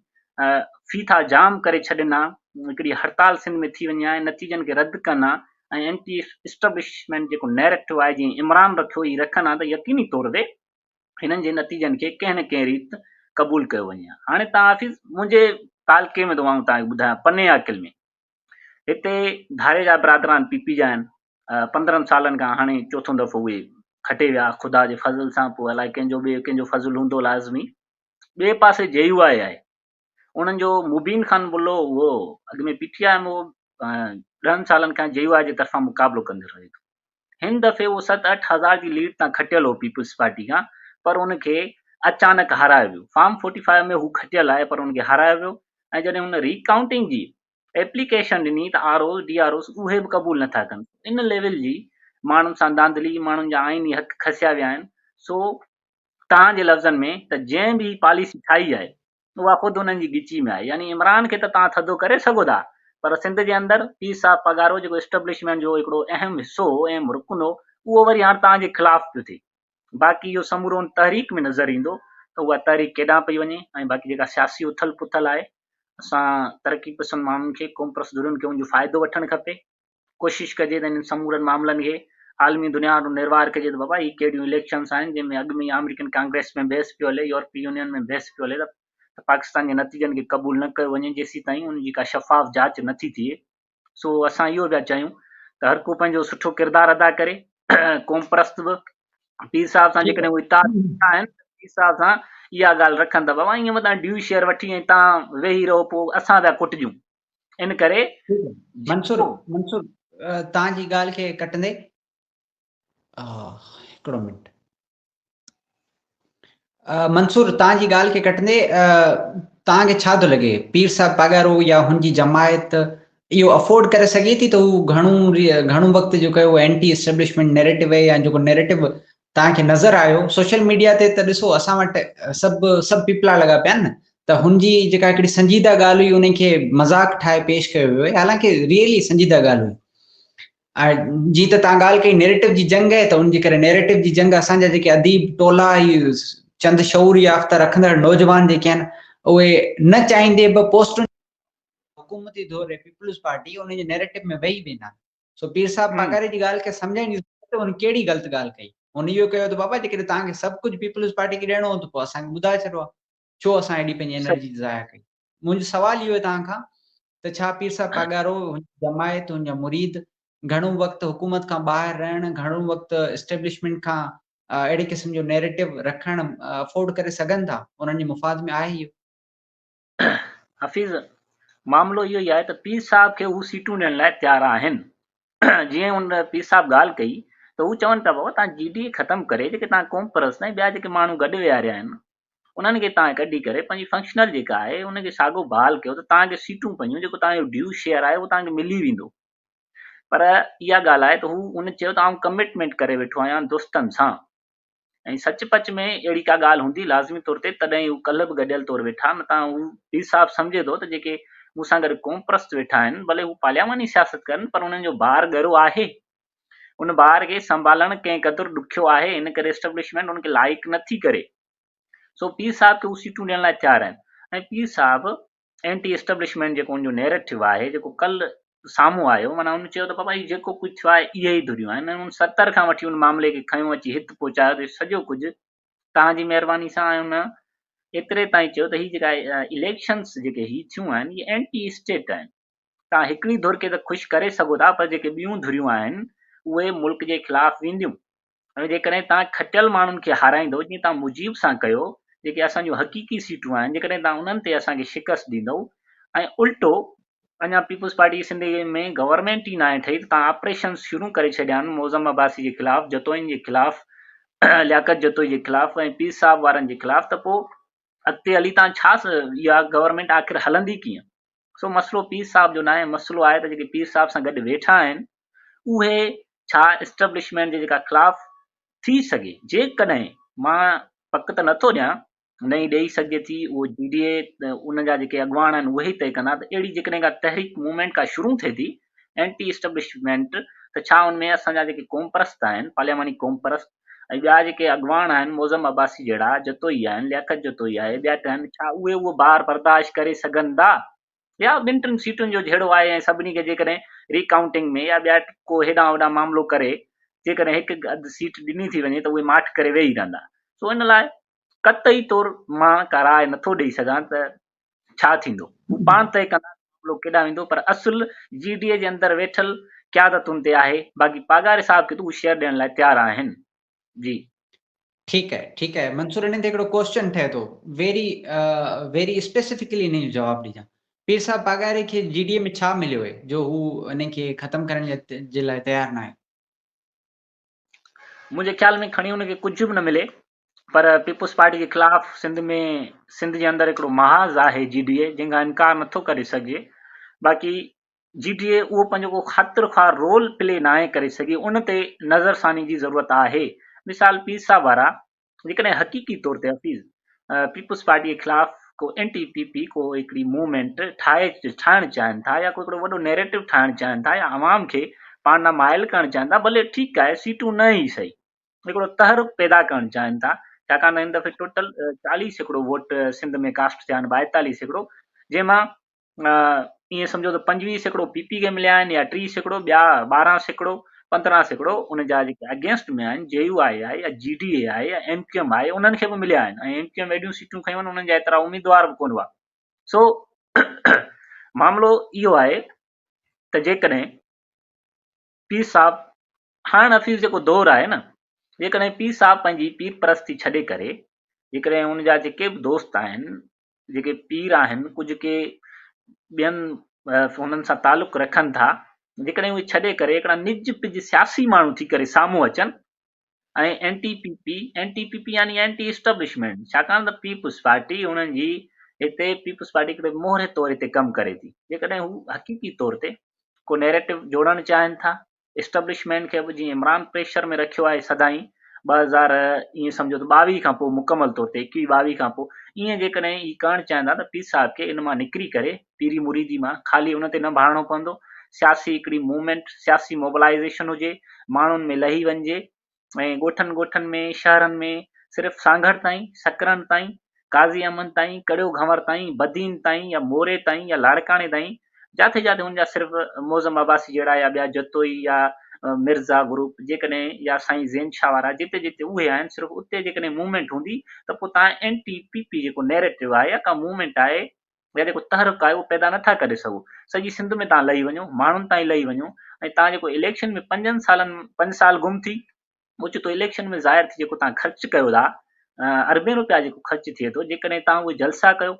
ڦيٿا جام ڪري ڇڏين ها هڪڙي هڙتال سنڌ ۾ ٿي وڃي ها ۽ نتيجن کي رد ڪن ها ۽ اينٽي اسٽبلشمينٽ جيڪو نيريٽو آهي جيئن عمران رکيو هي رکن ها ته يقيني طور تي هنن جي نتيجن کي ڪنهن نه ڪنهن ريت قبول ڪيو وڃي ها هاڻي تان حافظ منهنجي تعلقي ۾ ٿو آئون تان کي ٻڌايان پني عاقل ۾ هتي ڌاريجا برادران پي پي جا آهن 15 سالن کان هاڻي چوٿون دفعو اهي کٽي ويا خدا جي فضل سان پوء الائي ڪنهن جو ٻئي ڪنهن جو فضل هوندو لازمي ٻئي پاسي جي يو آء آهي انهن جو مبين خان بلو اهو اڳ ۾ پي ٽي آء ۾ 10 سالن کان جي يو آء جي طرفان مقابلو ڪندو رهي ٿو هن دفعي اهو ست اٺ هزار جي ليڊ تان کٽيل هو پيپلز پارٽي کان پر ان کي اچانڪ هارايو ويو. فارم فورٽي فائيو ۾ هو کٽيل آهي پر ان کي هارايو ويو ۽ جڏهن هن ري ڪائونٽنگ جي ايپليڪيشن ڏني ته R Os D R Os اهي به قبول نٿا ڪن. ان ليول جي ماڻهن سان ڌانڌلي، ماڻهن جا آئيني حق کسيا ويا آهن. سو توهان جي لفظن ۾ ته جنهن به هي پاليسي ٺاهي آهي اها خود انهن جي ڳچي ۾ آهي يعني عمران کي ته توهان ٿڌو ڪري سگهو ٿا پر سنڌ جي اندر پير صاحب پاڳارو جيڪو اسٽبلشمينٽ جو هڪڙو اهم حصو هو اهم رڪن هو اهو وري هاڻ توهان جي خلاف پيو ٿئي باقي اهو سمورو ان تحريڪ ۾ نظر ايندو ته اها تحريڪ ڪيڏانهن پئي وڃي ۽ باقي جيڪا سياسي اٿل پٿل آهي اسان ترقي پسند ماڻهن کي قومپرست ڌرين کي ان جو فائدو وٺڻ کپي ڪوشش ڪجي ته انهن سمورن معاملن کي عالمي دنيا آڏو نروار ڪجي ته بابا هي ڪهڙيون اليڪشنس آهن جنهن ۾ اڳ ۾ ئي آمريڪن ڪانگريس ۾ بحث پيو هلي يورپي يونين ۾ بحث پيو هلي ته پاڪستان جي نتيجن کي قبول نه ڪيو وڃي جيسيتائين ان جي ڪا شفاف جاچ نه ٿي ٿئي سو اسان اهو پيا چاهيون ته هر ڪو پنهنجو سٺو ڪردار ادا ڪري قوم پرست به پير صاحب سان جيڪڏهن اهي اتحاد آهن پير صاحب سان اها ڳالهه رکن ته بابا ائين متان ڊيو شيئر وٺي ۽ تان ويهي رهو پوء اسان پيا ڪٽجون ان ڪري منصور منصور تان جي ڳالهه کي ڪٽندي هڪڙو منٽ منصور تان جي ڳالهه کي ڪٽندي تان کي ڇا ٿو لڳي پير صاحب پاڳارو يا هن جي جماعت اهو افورڊ ڪري سگهي ٿي ته هو گهڻو گهڻو وقت جو ڪيو اينٽي اسٽيبلشمينٽ نيريٽو يا جيڪو نيريٽو توهان کي نظر آيو سوشل ميڊيا تي ته ڏسو اسان وٽ سڀ سڀ پيپلا لڳا پيا آهن ته هن جي جيڪا هڪڙي سنجيده ڳالهه هئي ان کي مذاق ٺاهي پيش ڪيو ويو آهي حالانڪه ريئلي سنجيده ڳالهه هئي ۽ جي ته توهان ڳالهه ڪئي نيريٽو جي جنگ آهي ته ان جي ڪري نيريٽو جي جنگ اسان جا جيڪي اديب ٽولا هي چند شعور يافته رکندڙ نوجوان جيڪي آهن اهي نه چاهيندي به پوسٽن حڪومتي ڌر پيپلز پارٽي ان جي نيريٽو ۾ ويهي ويندا آهن سو پير صاحب پاڳاري جي ڳالهه کي سمجهائڻ جي ضرورت هن ڪهڙي غلط ڳالهه ڪئي هن اهو ڪيو ته بابا جيڪڏهن توهان کي سڀ ڪجهه پيپلز پارٽي کي ڏيڻو هو ته پوء اسان کي ٻڌائي ڇڏيو ها ڇو اسان ايڏي پنهنجي انرجي ضايع ڪئي منهنجو سوال اهو آهي توهان کان ته ڇا پير صاحب پاڳارو هن جي جماعت هن جا مريد گهڻو وقت حڪومت کان ٻاهر رهڻ گهڻو وقت اسٽيبلشمينٽ کان اهڙي قسم جو نيريٽو رکڻ افورڊ ڪري سگهن ٿا انهن جي مفاد ۾ آهي اهو حفيظ، معاملو اهو ئي آهي ته پير صاحب کي هو سيٽون ڏيڻ لاء تيار آهن. جيئن ان پير صاحب ڳالهه ڪئي ته هو چون پيا بابا توهان جي ڊي اي ختم ڪري جيڪي توهان قومپرست ۽ ٻيا جيڪي ماڻهو گڏ ويهاريا آهن انهن کي توهان ڪڍي ڪري پنهنجي فنڪشنل جيڪا آهي ان کي ساڳو بحال ڪيو ته توهان کي سيٽون پنهنجون جيڪو توهان جو ڊيو شيئر آهي اهو توهان کي ملي ويندو. پر اها ڳالهه آهي ته هو ان چيو ته آئون ڪمٽمينٽ ڪري ويٺو آهيان دوستن سان ۽ سچ پچ ۾ اهڙي ڪا ڳالهه هوندي لازمي طور تي تڏهن هو ڪلهه به گڏيل طور ويٺا نه ته هو پير صاحب سمجهي ٿو ته جيڪي مون سان گڏ قومپرست ويٺا آهن ڀلي هو پارلياماني سياست ڪن پر انهن جو بار ڳرو آهي ان بار کي سنڀالڻ ڪنهن قدر ڏکيو آهي ان ڪري اسٽيبلشمينٽ ان کي لائق نه ٿي ڪري سو پير صاحب کي هو سيٽون ڏيڻ لاء تيار آهن ۽ پير صاحب اينٽي اسٽيبلشمينٽ جيڪو ان جو نيريٽو آهي جيڪو ڪلهه سامهون آيو معنيٰ ان چيو ته بابا هي جيڪو ڪجهه ٿيو آهي اهي ئي ڌريون آهن ۽ ان 70 کان وٺي ان معاملي کي کنيو اچي هت پهچايو ته سڄو ڪجهه توهان جي مهرباني سان ۽ ان ايتري تائين چيو ته هي جيڪا اليڪشنس جيڪي هي ٿيون آهن اهي اينٽي اسٽيٽ آهن توهان هڪڙي ڌر کي ته خوش ڪري سگهو ٿا پر جيڪي ٻيون ڌريون آهن اهي ملڪ جي خلاف وينديون ۽ جيڪڏهن توهان کٽيل ماڻهن کي هارائيندؤ جيئن توهان مجيب سان ڪيو، جيڪي اسان جون حقيقي سيٽون آهن، جيڪڏهن توهان انهن تي اسان کي شڪست ڏيندؤ ۽ الٽو اڃا پيپلز پارٽي سنڌ ۾ گورنمينٽ ئي ناهي ٺهي ته توهان آپريشنز شروع ڪري ڇڏيا آهن معظم عباسي جي خلاف، جتوئين جي خلاف، لياقت جتوئي جي خلاف ۽ پير صاحب وارن جي خلاف ته پوء اڳتي هلي توهان ڇا اها گورنمينٽ آخر هلندي ڪيئن؟ سو مسئلو پير صاحب جو ناهي، مسئلو آهي ته جيڪي پير صاحب سان گڏ ويٺا آهن اهي ڇا اسٽبلشمينٽ جي جيڪا خلاف ٿي سگهي، جيڪڏهن مان پڪ ته نٿو ڏيان نه ئي ڏيئي سگهجي ٿي، اهو جي ڊي اي ان جا جيڪي اڳواڻ آهن اهي ئي طئي ڪندا ته اهڙي جيڪڏهن ڪا تحريڪ موومينٽ ڪا شروع ٿئي ٿي اينٽي اسٽبلشمينٽ ته ڇا ان ۾ اسان جا جيڪي قومپرست آهن پارلياماني قومپرست ۽ ٻيا جيڪي اڳواڻ آهن معظم عباسي جهڙا جتوئي آهن لياقت جتوئي آهي ٻيا ٽي آهن ڇا اهي اهو بار برداشت ڪري سگهندا يا ٻن ٽن سيٽن جو جهيڙو آهي ۽ سڀني کي جيڪڏهن ري ڪائونٽنگ ۾ يا ٻيا ڪو هيڏانهن هوڏانهن معاملو ڪري جيڪڏهن هڪ اڌ سيٽ ڏني ٿي وڃي ته اهي ماٺ ڪري ويهي رهندا سو ان لاء قطعي طور مان ڪا راء نٿو ڏئي سگهان ته ڇا ٿيندو؟ هو پاڻ طئي ڪندا ته معاملو ڪيڏانهن ويندو پر اصل جي ڊي اي جي اندر ويٺل قيادتن تي آهي باقي پاڳاري صاحب کي ته هو شيئر ڏيڻ لاء تيار آهن. جي. ٺيڪ آهي ٺيڪ آهي منصور انهي تي هڪڙو ڪوسچن ٺهي ٿو ويري ويري اسپيسفڪلي انهي جو جواب ڏجان پير صاحب پاڳاري کي جي ڊي اي ۾ ڇا مليو آهي جو هو انهي کي ختم ڪرڻ جي لاء تيار ناهي. منهنجي خيال ۾ کڻي ان کي ڪجهه به نه ملي پر پيپلز پارٽي جي خلاف سنڌ ۾ سنڌ جي اندر هڪڙو محاذ آهي جي ڊي اي جنهن کان انڪار نٿو ڪري سگهجي باقي جي ڊي اي اهو پنهنجو ڪو خاطر خواهه رول پلي ناهي ڪري سگهي ان تي نظر ثاني جي ضرورت آهي مثال پير صاحب وارا جيڪڏهن حقيقي طور تي حفيظ پيپلز پارٽي جي خلاف ڪو اينٽي پي پي ڪو هڪڙي موومينٽ ٺاهي ٺاهڻ چاهين ٿا يا ڪو هڪڙو وڏو نيريٽو ٺاهڻ چاهين ٿا يا عوام کي پاڻ ڏانهن مائل ڪرڻ چاهين ٿا ڀلي ٺيڪ آهي سيٽون نه ئي سهي هڪڙو تحرڪ پيدا ڪرڻ چاهين ٿا ڇاڪاڻ ته هن دفعي ٽوٽل 40% ووٽ سنڌ ۾ ڪاسٽ ٿيا آهن 42% جنهن مان ائين سمجهو ته 25% پي پي کي مليا آهن يا 30% ٻيا 12% 15% ان جا جيڪي اگينسٽ ۾ آهن جي يو آء آهي يا جي ڊي اي آهي يا ايم ڪيو ايم آهي انهن کي به مليا آهن ۽ ايم ڪيو ايم ايڏيون سيٽون کنيون آهن انهن جا ايترا اميدوار به ڪونه هئا سو معاملو اهو آهي ته جيڪڏهن پير صاحب هاڻ حفيظ جيڪو دور آهي نه جيڪڏهن پير صاحب پنهنجي پير پرستي ڇڏي ڪري جيڪڏهن ان جا جيڪي به دوست آهن جيڪي پير آهن ڪجهه ڪي ٻين هنن سان تعلق رکن ٿا جيڪڏهن اهي ڇڏي ڪري هڪڙا نج پج سياسي ماڻهو ٿي ڪري سامهون اچن ۽ anti P P, anti P P يعني اينٽي اسٽبلشمينٽ، ڇاڪاڻ ته پيپلز پارٽي انهن جي هتي پيپلز پارٽي هڪڙي مهري طور هتي ڪم ڪري ٿي، جيڪڏهن هو حقيقي طور تي ڪو نيريٽو جوڙڻ چاهين ٿا اسٽبلشمينٽ کي به جيئن عمران پريشر ۾ رکيو آهي سدائين 2000 ائين سمجهو ته 22 کان پوء مڪمل طور تي 21 22 کان پوء ائين جيڪڏهن هي ڪرڻ چاهين ٿا ته پير صاحب کي ان مان نڪري ڪري پيري مريدي مان خالي ان تي نه ڀاڙڻو پوندو سياسي هڪڙي موومينٽ، سياسي موبلائيزيشن هجي، ماڻهن ۾ لهي وڃجي ۽ ڳوٺن ڳوٺن ۾ شهرن ۾ صرف سانگهڙ تائين، سڪرنڊ تائين، قاضي احمد تائين، ڪڙيو گهنور تائين، بدين تائين يا موري تائين يا لاڙڪاڻي تائين جاٿي جاٿي هن جا صرف معظم عباسي جهڙا يا ٻيا جتوئي يا مرزا گروپ جيڪڏهن يا سائين زين شاهه وارا جتي جتي اهي آهن صرف اتي جيڪڏهن موومينٽ هوندي ته پوء تان اينٽي پي پي جيڪو نيريٽو آهي يا ڪا موومينٽ آهي يا جيڪو تحرڪ آهي اهو پيدا نٿا ڪري سگهو. سڄي سنڌ ۾ توهان لهي وڃو، ماڻهن تائين لهي وڃو ۽ توهان جيڪو اليڪشن ۾ پنجن سالن پنج سال گم ٿي اوچتو اليڪشن ۾ ظاهر ٿي جيڪو توهان خرچ ڪيو ٿا اربين روپيا جيڪو خرچ ٿئي ٿو جيڪڏهن توهان اهي جلسا ڪيو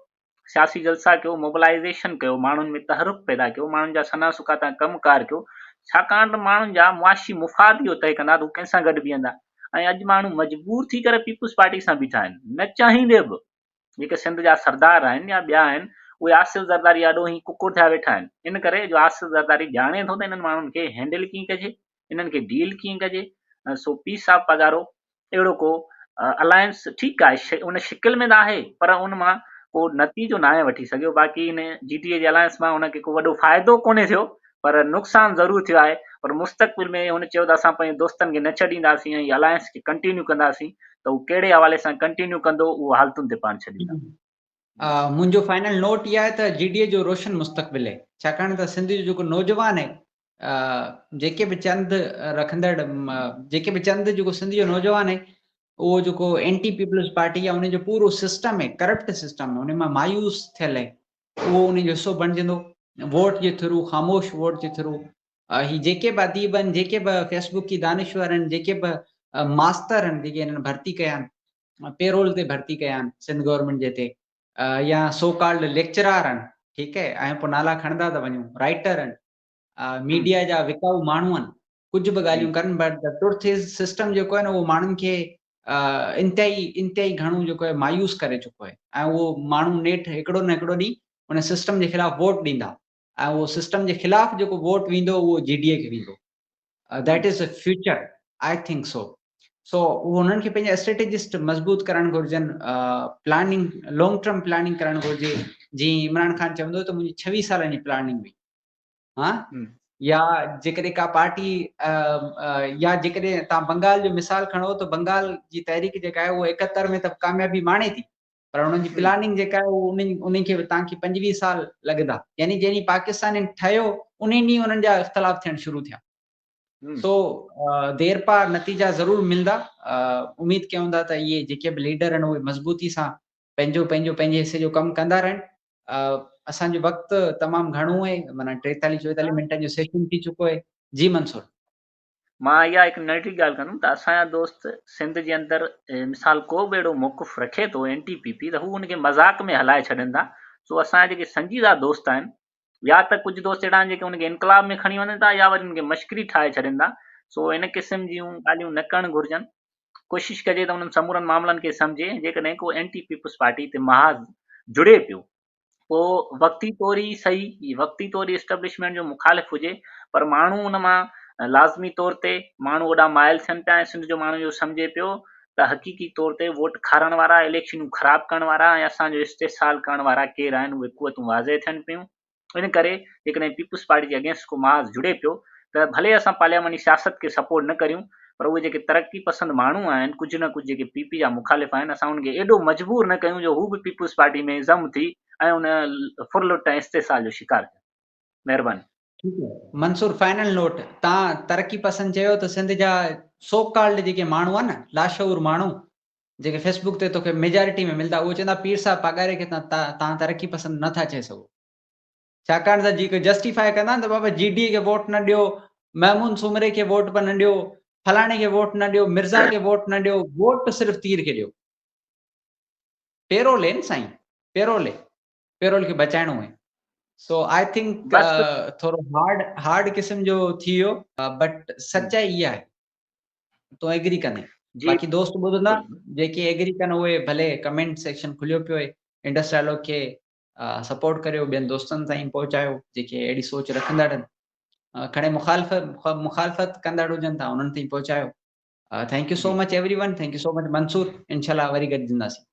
سياسي جلسا ڪيو، موبلائيزيشن ڪيو، ماڻهن ۾ تحرڪ پيدا ڪيو، ماڻهن جا سنا سڪا تان ڪم ڪار ڪيو، ڇاڪاڻ ته ماڻهن جا معاشي مفاد اهو طئي ڪندا ته هو ڪنهن سان گڏ بيهندا ۽ اڄ ماڻهو مجبور ٿي ڪري پيپلز پارٽي سان بيٺا آهن، نه چاهيندي به جيڪي سنڌ جا سردار آهن يا ٻيا آهن اهي آصف زرداري آڏو هي ڪڪڙ ٿيا ويٺا آهن، ان ڪري جو آصف زرداري ڄاڻي ٿو ته انهن ماڻهن کي هينڊل ڪيئن ڪجي، انهن کي ڊيل ڪيئن ڪجي، سو پير صاحب پاڳارو اهڙو ڪو الائنس ٺيڪ آهي ان شڪل ۾ ته آهي پر ان مان ڪو نتيجو ناهي وٺي سگهيو باقي ان جي ڊي اي جي الائنس مان هن کي ڪو وڏو فائدو ڪونهي ٿيو پر نقصان ضرور ٿيو آهي پر مستقبل ۾ هن چيو ته اسان پنهنجي دوستن کي نه ڇڏينداسين ۽ الائنس کي ڪنٽينيو ڪنداسين ته هو ڪهڙي حوالي سان ڪنٽينيو ڪندو اهو حالتن تي پاڻ ڇڏيندا. منهنجو فائنل نوٽ اها آهي ته جي ڊي اي جو روشن مستقبل آهي ڇاڪاڻ ته سنڌ جو جيڪو نوجوان آهي جيڪي به چند رکندڙ جيڪي به چند جيڪو سنڌ جو نوجوان آهي اهو جيڪو اينٽي پيپلز پارٽي يا ان جو پورو سسٽم آهي ڪرپٽ سسٽم ان مان مايوس ٿيل آهي اهو ان جو حصو بڻجندو ووٽ جي ٿرو خاموش ووٽ جي ٿرو هي جيڪي به اديب آهن جيڪي به فيسبوڪي دانشور آهن جيڪي به ماستر آهن جيڪي هنن ڀرتي ڪيا آهن پيرول تي ڀرتي ڪيا آهن سنڌ گورنمينٽ جي تي يا سو ڪالڊ ليڪچرار آهن ٺيڪ آهي ۽ پوء نالا کڻندا ٿا وڃون رائٽر آهن ميڊيا جا وڪائو ماڻهو آهن ڪجهه به ڳالهيون ڪن but the truth is system جيڪو آهي نه اهو ماڻهن کي انتهائي انتهائي گهڻو جيڪو آهي مايوس ڪري چڪو آهي ۽ اهو ماڻهو نيٺ هڪڙو نه هڪڙو ڏينهن ان سسٽم جي خلاف ووٽ ڏيندا ۽ اهو سسٽم جي خلاف جيڪو ووٽ ويندو اهو جي ڊي اي کي ويندو that is future I think so سو اهو انهن کي پنهنجا اسٽريٽجسٽ مضبوط ڪرڻ گهرجن پلاننگ لانگ ٽرم پلاننگ ڪرڻ گهرجي جيئن عمران خان چوندو ته منهنجي 26 سالن جي پلاننگ هئي ها يا جيڪڏهن ڪا پارٽي يا جيڪڏهن تان بنگال جو مثال کڻو ته بنگال جي تحريڪ جيڪا آهي اهو 71 ۾ ته ڪاميابي ماڻي ٿي پر انهن جي پلاننگ جيڪا آهي اهو انهن کي تان کي 25 سال لڳندا يعني جنهن ڏينهن پاڪستان ٺهيو ان ڏينهن انهن جا اختلاف ٿيڻ شروع ٿيا سو دير پا نتيجا ضرور ملندا اميد ڪيون ٿا ته اهي جيڪي به ليڊر آهن اهي مضبوطي سان پنهنجو پنهنجو پنهنجي حصي جو ڪم ڪندا رهن اسان جو وقت تمام گهڻو آهي معنيٰ 43 44 منٽن جو سيشن ٿي چڪو آهي جي منصور. مان اها هڪ ننڍڙي ڳالهه ڪندم ته اسان جا دوست سنڌ جي اندر مثال ڪو به اهڙو موقف رکي ٿو اينٽي پي پي ته هو ان کي مذاق ۾ هلائي ڇڏن ٿا سو اسان جا جيڪي سنجيده دوست آهن يا ته ڪجهه دوست اهڙا آهن جيڪي ان کي انقلاب ۾ کڻي وڃن ٿا يا وري ان کي مشڪري ٺاهي ڇڏين ٿا سو ان قسم جون ڳالهيون نه ڪرڻ گهرجن ڪوشش ڪجي ته انهن سمورن معاملن کي سمجهي ۽ جيڪڏهن ڪو اينٽي پيپلز پارٽي تي محاذ جڙي پيو پوء وقتي طور ئي سهي وقتي طور ئي اسٽيبلشمينٽ جو مخالف هجي پر ماڻهو ان مان لازمي طور تي ماڻهو اوڏانهن مائل ٿين پيا ۽ سنڌ جو ماڻهو اهو سمجهي پيو ته حقيقي طور تي ووٽ کارڻ وارا اليڪشنون خراب ڪرڻ وارا ۽ اسان جو استحصال ڪرڻ وارا ڪير آهن اهي قوتون واضح ٿين پيون. ان ڪري جيڪڏهن پيپلز پارٽي جي اگينسٽ ڪو محاذ جڙي پيو ته ڀلي اسان پارلياماني سياست کي سپورٽ نه ڪريون پر اهي جيڪي ترقي پسند ماڻهو آهن ڪجهه نه ڪجهه جيڪي پي پي جا مخالف آهن اسان انهن کي ايڏو مجبور نه ڪيون جو هو به پيپلز پارٽي ۾ ضم ٿي ۽ ان ڦرلٽ ۽ استحصال جو شڪار ٿين. مهرباني. ٺيڪ آهي منصور فائنل نوٽ تان ترقي پسند چيو ته سنڌ جا سو ڪالڊ جيڪي ماڻهو آهن نه لاشعور ماڻهو جيڪي فيس بڪ تي توکي ميجارٽي ۾ ملدا اهي چوندا پير صاحب پاڳاري کي تان ترقي پسند نه ٿا چئي سگهو ڇاڪاڻ ته جيڪي جسٽيفائي ڪندا آهن ته بابا جي ڊي اي کي ووٽ نه ڏيو محمود سومري کي ووٽ به نه ڏيو فلاڻي کي ووٽ نه ڏيو مرزا کي ووٽ نه ڏيو ووٽ صرف تير کي ڏيو پيرول آهن سائين پيرول پيرول کي بچائڻو آهي سو I think ٿورو هارڊ هارڊ قسم جو ٿي ويو بٽ سچائي اها آهي تون ايگري ڪندين باقي دوست ٻڌندا جيڪي ايگري ڪن اهي ڀلي ڪمينٽ سيڪشن کليو پيو آهي انڊس ڊائلاگ کي سپورٽ ڪريو ٻين دوستن تائين پهچايو جيڪي اهڙي سوچ رکندڙ آهن کڻي مخالفت مخالفت ڪندڙ هجن ٿا انهن تائين پهچايو thank you so much everyone thank you so much Mansoor انشاء الله وري گڏجنداسين.